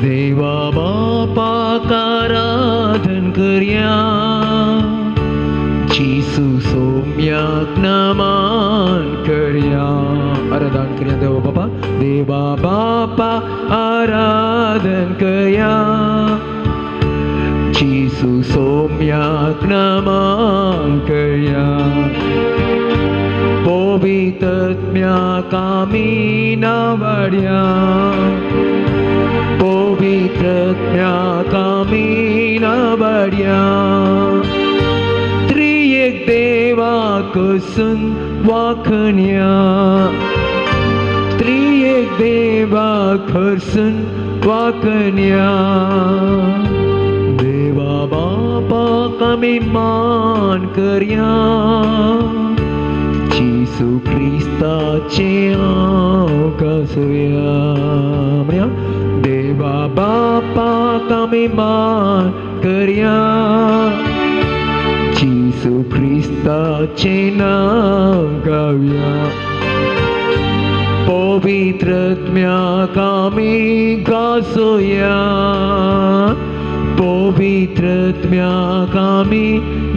देवा बापाक आराधन करया, जेसू सोम्याक नमन करया. आराधन करया देवा बापा. देवा बापा आराधन करया, जेसू सोम्याक नमन करया. पवित्र आत्म्याक आमी नावाड्या, पवित्र आत्म्याक आमी नावाड्या. त्रिएक देवाक सून वाखण्या, त्रिएक देवाक हरसून वाखण्या. देवा बापाक आमी मान करया, जेसू क्रिस्ताचें हांव गाजोवया. म्हणया देवा बापाक आमी मान करया, जेसू क्रिस्ताचें नांव गावया. पवित्र आत्म्याक आमी गाजोवया, पवित्र आत्म्याक आमी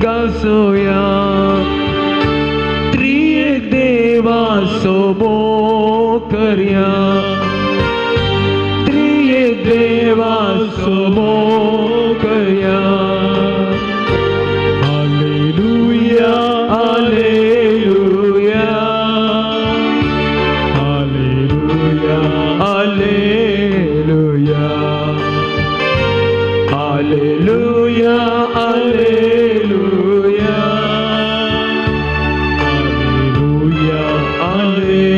गाजोवया. त्रिएक देवा सोबो करया, त्रिएक देवा सोबो करया. Hallelujah hallelujah hallelujah hallelujah hallelujah hallelujah hallelujah hallelujah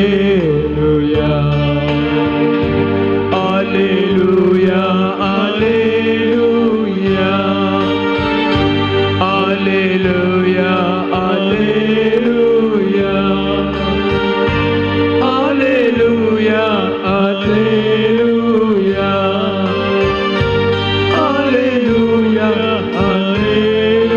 hallelujah hallelujah hallelujah hallelujah hallelujah hallelujah hallelujah hallelujah.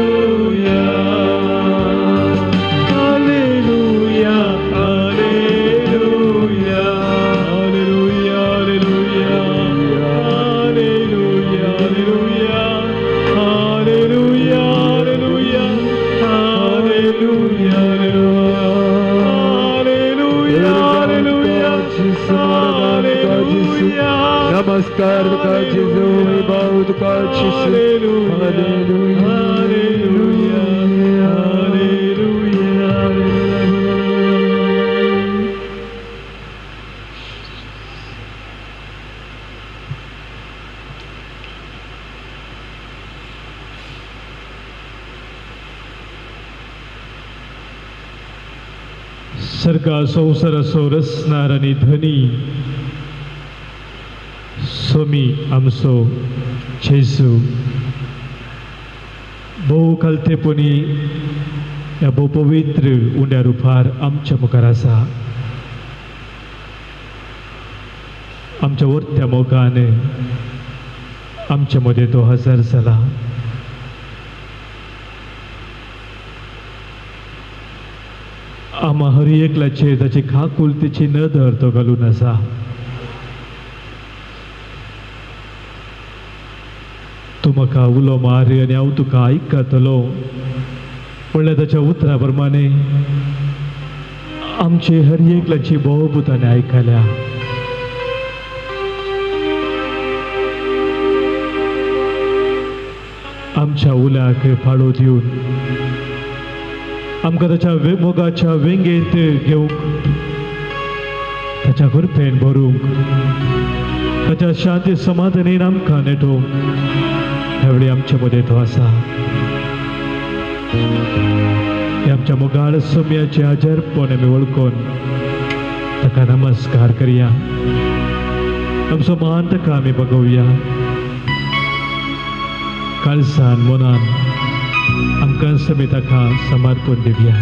नमस्कार तुका जेजू, वैभव तुका जेजू. Hallelujah, hallelujah, hallelujah. सर्गा संवसाराचो रचणार आनी धनी सोमी आमचो जेजू भोव खालतेपणी ह्या भोव पवित्र उंड्या रुपार आमच्या मुखार आसा. आमच्या वर्त्या मोगान आमच्या मदें तो हजर जाला. आमा हर एकल्याचेर ताची खाकुलतेची नदर तो घालून आसा. तूं म्हाका उलो मार आनी हांव तुका आयकतलो म्हणल्यार ताच्या उतरा प्रमाणे आमचे हर एकल्याची भोवभूतांनी आयकल्या. आमच्या उल्याक पाळो दिवन आमकां ताच्या मोगाच्या वेंगेंत घेवंक, ताच्या कृपेन भरूंक, ताच्या शांती समाधानेन आमकां नेटोवंक ह्या वेळी आमचे मदें तो आसा. हे आमच्या मोगाळ सोम्याचें आजारपण आमी वळखून ताका नमस्कार करया. आमचो मान ताका आमी बगोवया. काळजान मनान आमकां समी ताका समर्पण दिवया.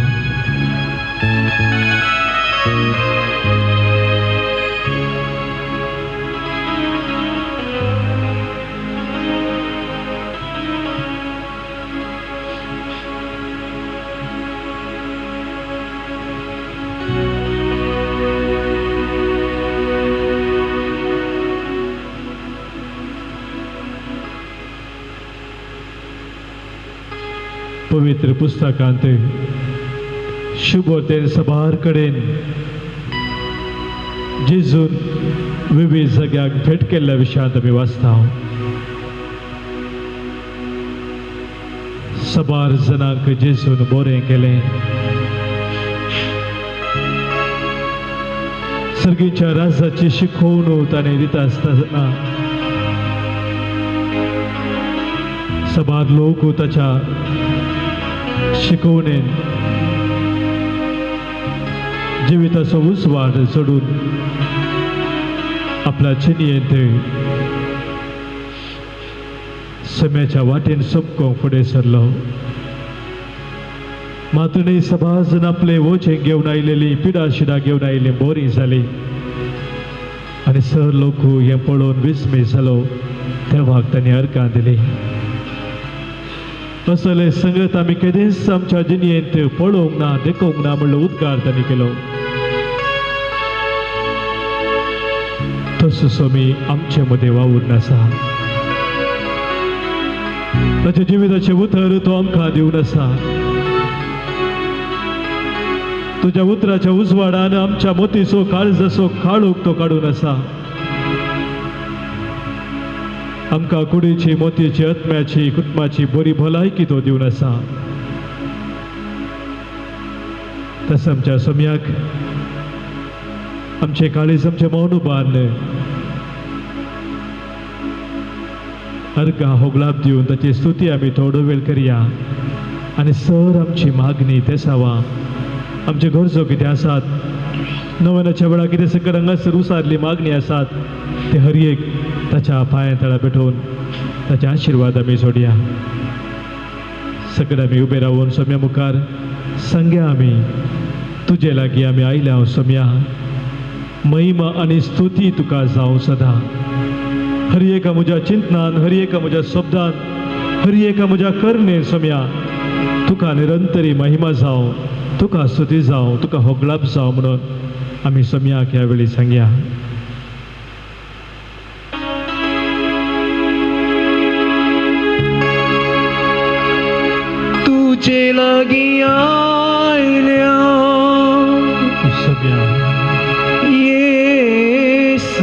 पवित्र पुस्तकांत शुभोतेन सभार कडेन जेजून विविध जाग्याक भेट केल्ल्या विशयांत आमी वाचता. सबार जणांक जेजून बरें केलें. सर्गीच्या राजाची शिकवण ताणें दिता आसतना सबार लोक ताच्या शिकवणेन जिविताचो उजवाड चडून आपल्या चिनयेंत सम्याच्या वाटेन सोमको फुडें सरलो. मातुनी सभाजन आपले वोचे घेवन आयलेली पिडा शिडा घेवन आयली बोरी जाली आनी सर लोक हें पळोवन विस्मय जालो. तेव्हाक तांणी अर्कां दिली. असले संगत आमी केदेंच आमच्या जिणेंत पळोवंक ना, देखोवंक ना म्हणलो उद्गार तांणी केलो. तसो स्वामी आमचे मदें वावुरून आसा. ताच्या जिविताचें उतर तो आमकां दिवन आसा. तुज्या उतराच्या उजवाडान आमच्या मोतीचो काळजाचो काळोख तो काडून आसा. आमकां कुडीची, मोतीची, आत्म्याची, कुटुंबाची बरी भलायकी तो दिवन आसा. तसो आमच्या सम्याक आमचे काळीज आमचें मौन उबारलें अर्घा होगलाप दिवन ताची स्तुती आमी थोडो वेळ करया आनी सर आमची मागणी तेसावा आमचे गरजो कितें आसात, नव्याच्या वेळार कितें सकयल हांगासर उसारली मागणी आसात ते हर एक ताच्या पांया तळा पेटोवन ताचे आशिर्वाद आमी सोडया. सगळे आमी उबे रावन सोम्या मुखार सांग्या आमी तुजे लागीं आमी आयल्या सोम्या, महिमा आनी स्तुती तुका जावं सदां. हर एका म्हज्या चिंतनान, हर एका म्हज्या शब्दान, हर एका म्हज्या करणे सोम्या तुका निरंतरी महिमा जावं, तुका स्तुती जावं, तुका होगळाप जावं म्हणून आमी सोम्याक ह्या वेळी सांगया. तुजे लागीं आयल्या सोम्या, येसम्या,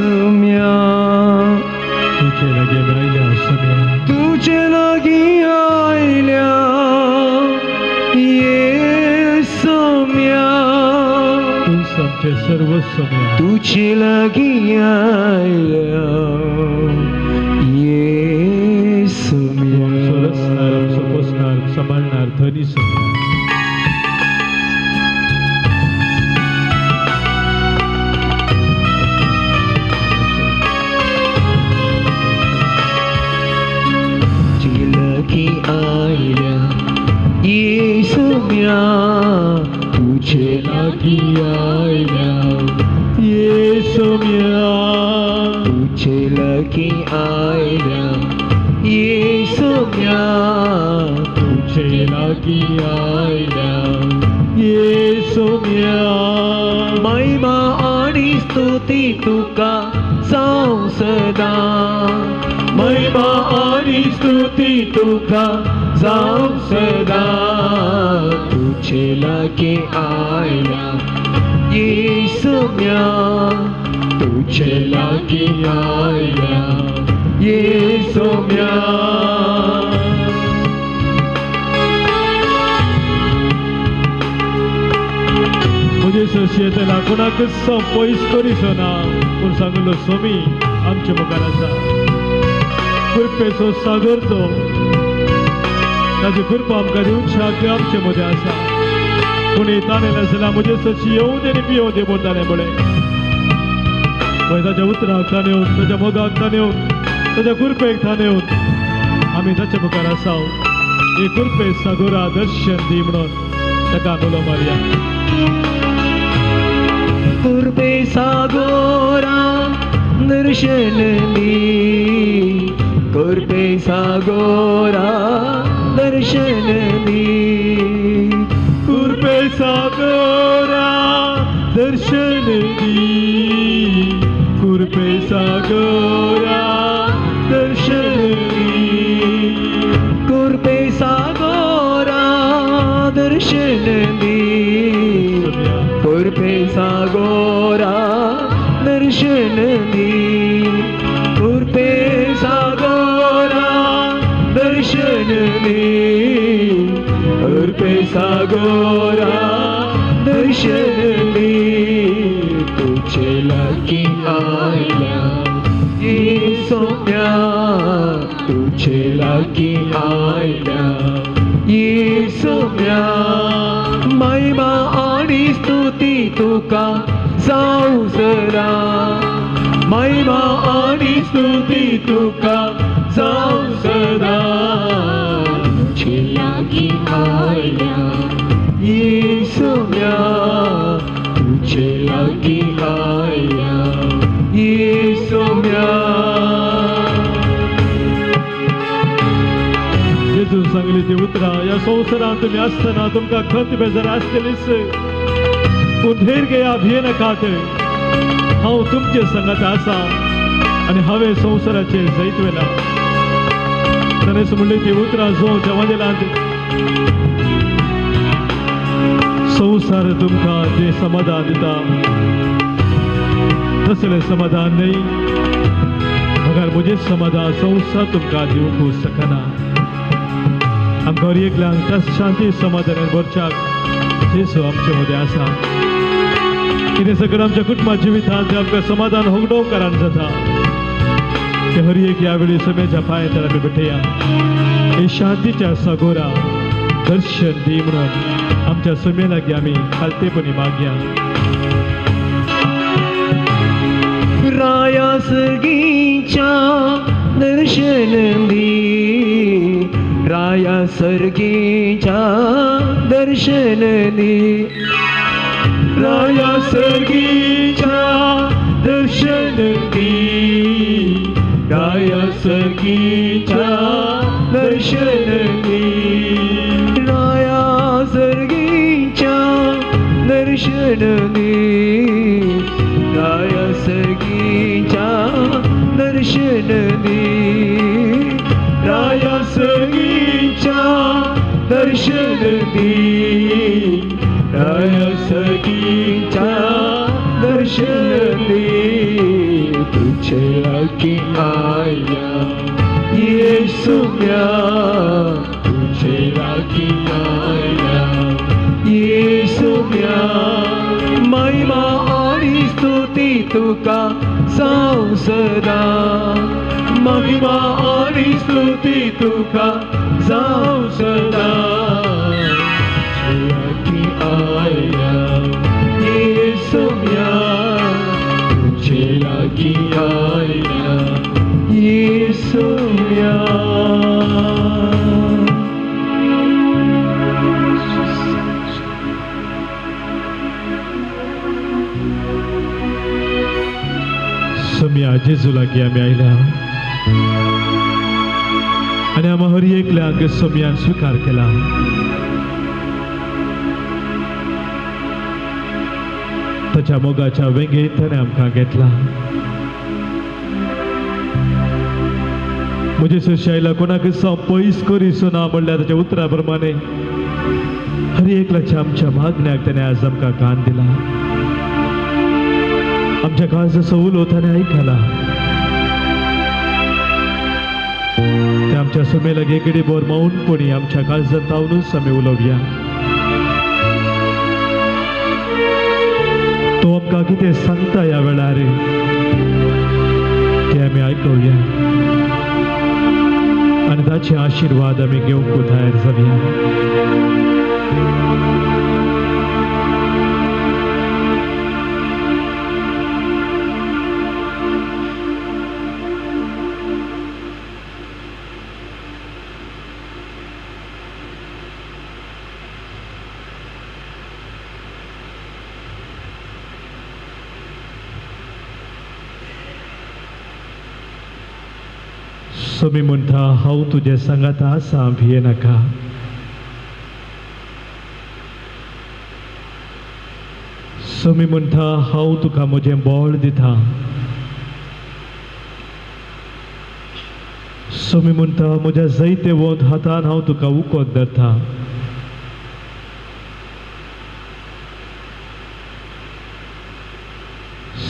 आमचे सर्व सोम्या. तुझे लागीं आयल्या येसू तूं आमचो रचणार, आमचो पोसणार, सांबाळणार धनी सोम्या. तुझे लागीं आयल्या येसू तुझे लागीं आयल्या येसू तुझे लागीं आयल्या येसू तुझे लागीं आयल्या येसू. महिमा आणि स्तुती तुका जावं सदां, महिमा आणि स्तुती तुका जावं सदां. तुझे लागीं आयल्या येसू, तुझे लागीं आयल्या येसू. म्हजे सोशयेतला कोणाकच हांव पयस करीसो ना, पूण सांगलो सोमी आमच्या मुखार आसा. कृपेचो सागर तो, ताजी कृपा आमकां दिवच्याक आमचे मदें आसा. कोणी ताणें नासल्यार म्हजे सशी येवं दे आनी पियों दे म्हूण ताणें म्हळें. पळय ताच्या उतराक ताणें येवन, ताच्या मोगाक ताणें येवन, ताच्या कृपेक ताणें येवन आमी ताच्या मुखार आसा. हे कृपे सागोरा दर्शन दी म्हणून ताका उलो मारया. कृपे सागोरा दर्शन दी, कृपे सागोरा दर्शन दी, कृपे सागोरा दर्शन दी, कृपे सागोरा दर्शन दी, कृपे सागोरा दर्शन दी, कृपे सागोरा दर्शन दी, कृपे सागोरा दर्शन दी, कृपे सागोरा दर्शन दी. तुझे लागीं आयल्या येसोम्या, तुझे लागीं आयल्या येसोम्या. महिमा आणि स्तुती तुका जावं सदां, महिमा आणि स्तुती तुका जावं सदां. तुझे लागीं आयल्या येसोम्या, तुझे लागीं आयल्या येसोम्या. जेजून सांगली ती उतरां, ह्या संवसारांत तुमी आसतना तुमकां खंत बेजार आसतलीच, पूण धैर्य घेया, भियेनाकात, हांव तुमचे संगात आसा आनी हांवें संवसाराचेर जैत व्हेलां. ताणें म्हणली ती उतरां जो देवादेलांत संवसार तुमकां जें समाधान दिता तसलें समाधान न्हय, मगर म्हजें समाधान संवसार तुमकां दिवंक शकना. आमकां हर एकल्यांक त्या शांती समाधानान भरच्याक जेजू आमचे मदें आसा. कितें सगळें आमच्या कुटुंबा जिवितांत आमकां समाधान होगडोवंक कारण जाता ते हर एक ह्या वेळी समेच्या पांय तर आमी भेटया. हे शांतीच्या सागोरा दर्शन दी म्हणून आमच्या समे लागीं आमी खालतेपणी मागया. राया सर्गीच्या दर्शन दी, राया सर्गीच्या दर्शन दी, राया सर्गीच्या दर्शन दी, राया सर्गीच्या दर्शन दी, राया सर्गीच्या दर्शन दी, राया सर्गीच्या दर्शन दी, राया सर्गीच्या दर्शन दी, राया सर्गीच्या दर्शन दी. तुझे लागीं आयल्या येसुम्या, तुझे लागीं आयल्या येसुम्या. महिमा तुका जावं सदां, महिमा आनी स्तुती तुका जावं सदां। तुजे लागीं आयल्या येसुम्या, तुजे लागीं आयल्या येसुम्या। सोम्या जेजू लागीं आमी आयल्या आनी आमी हर एकल्यांक सोम्यान स्विकार केला। ताच्या मोगाच्या वेंगेत ताणें आमकां घेतला। म्हजे सोशा कोणाक हांव पयस करीसो ना म्हणल्यार ताच्या उतरा प्रमाणे हर एकल्याच्या आमच्या मागण्याक ताणें आज आमकां कान दिला। आमच्या काळजाचो उलो ताणें आयकला। ते आमच्या सुमे लागीं घडी भर मौनपणी आमच्या काळजांत तावनूच आमी उलोवया। तो आमकां कितें सांगता ह्या वेळार तें आमी आयकुया आनी ताचे आशिर्वाद आमी घेवंक तयार जावया। सोमी म्हणटा हांव तुजें सांगाता आसा, भिये नाका। सोमी म्हणटा हांव तुका म्हजें बळ दिता। सोमी म्हणटा म्हज्या जैतेवंत हातान हांव तुका उकोत धरता।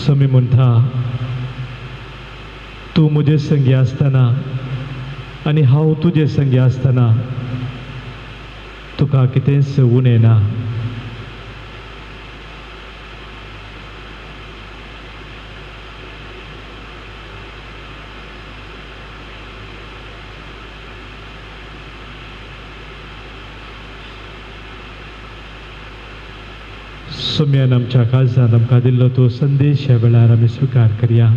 सोमी म्हणटा तूं म्हजे संगी आसतना आनी हांव तुजे संगी आसतना तुका कितेंच उणें ना। सोम्यान आमच्या काळजांत आमकां दिल्लो तो संदेश ह्या वेळार आमी स्विकार करया।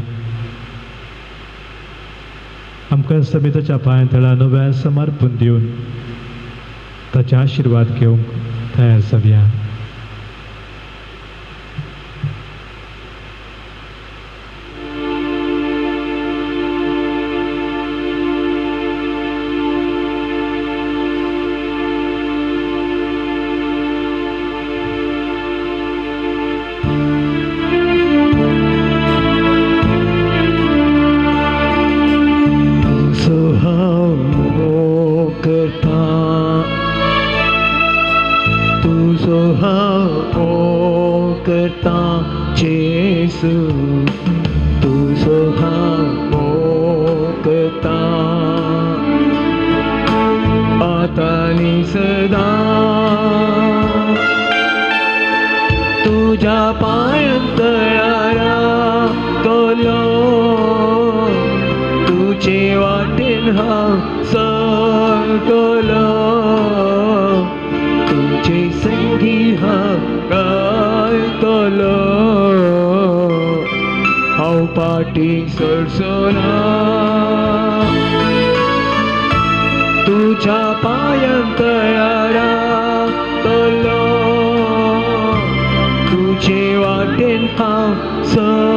आमकां समिताच्या पांया तळा नव्यान समर्पण दिवन ताचे आशिर्वाद घेवंक तयार जावया। तुझे वाटेन हांव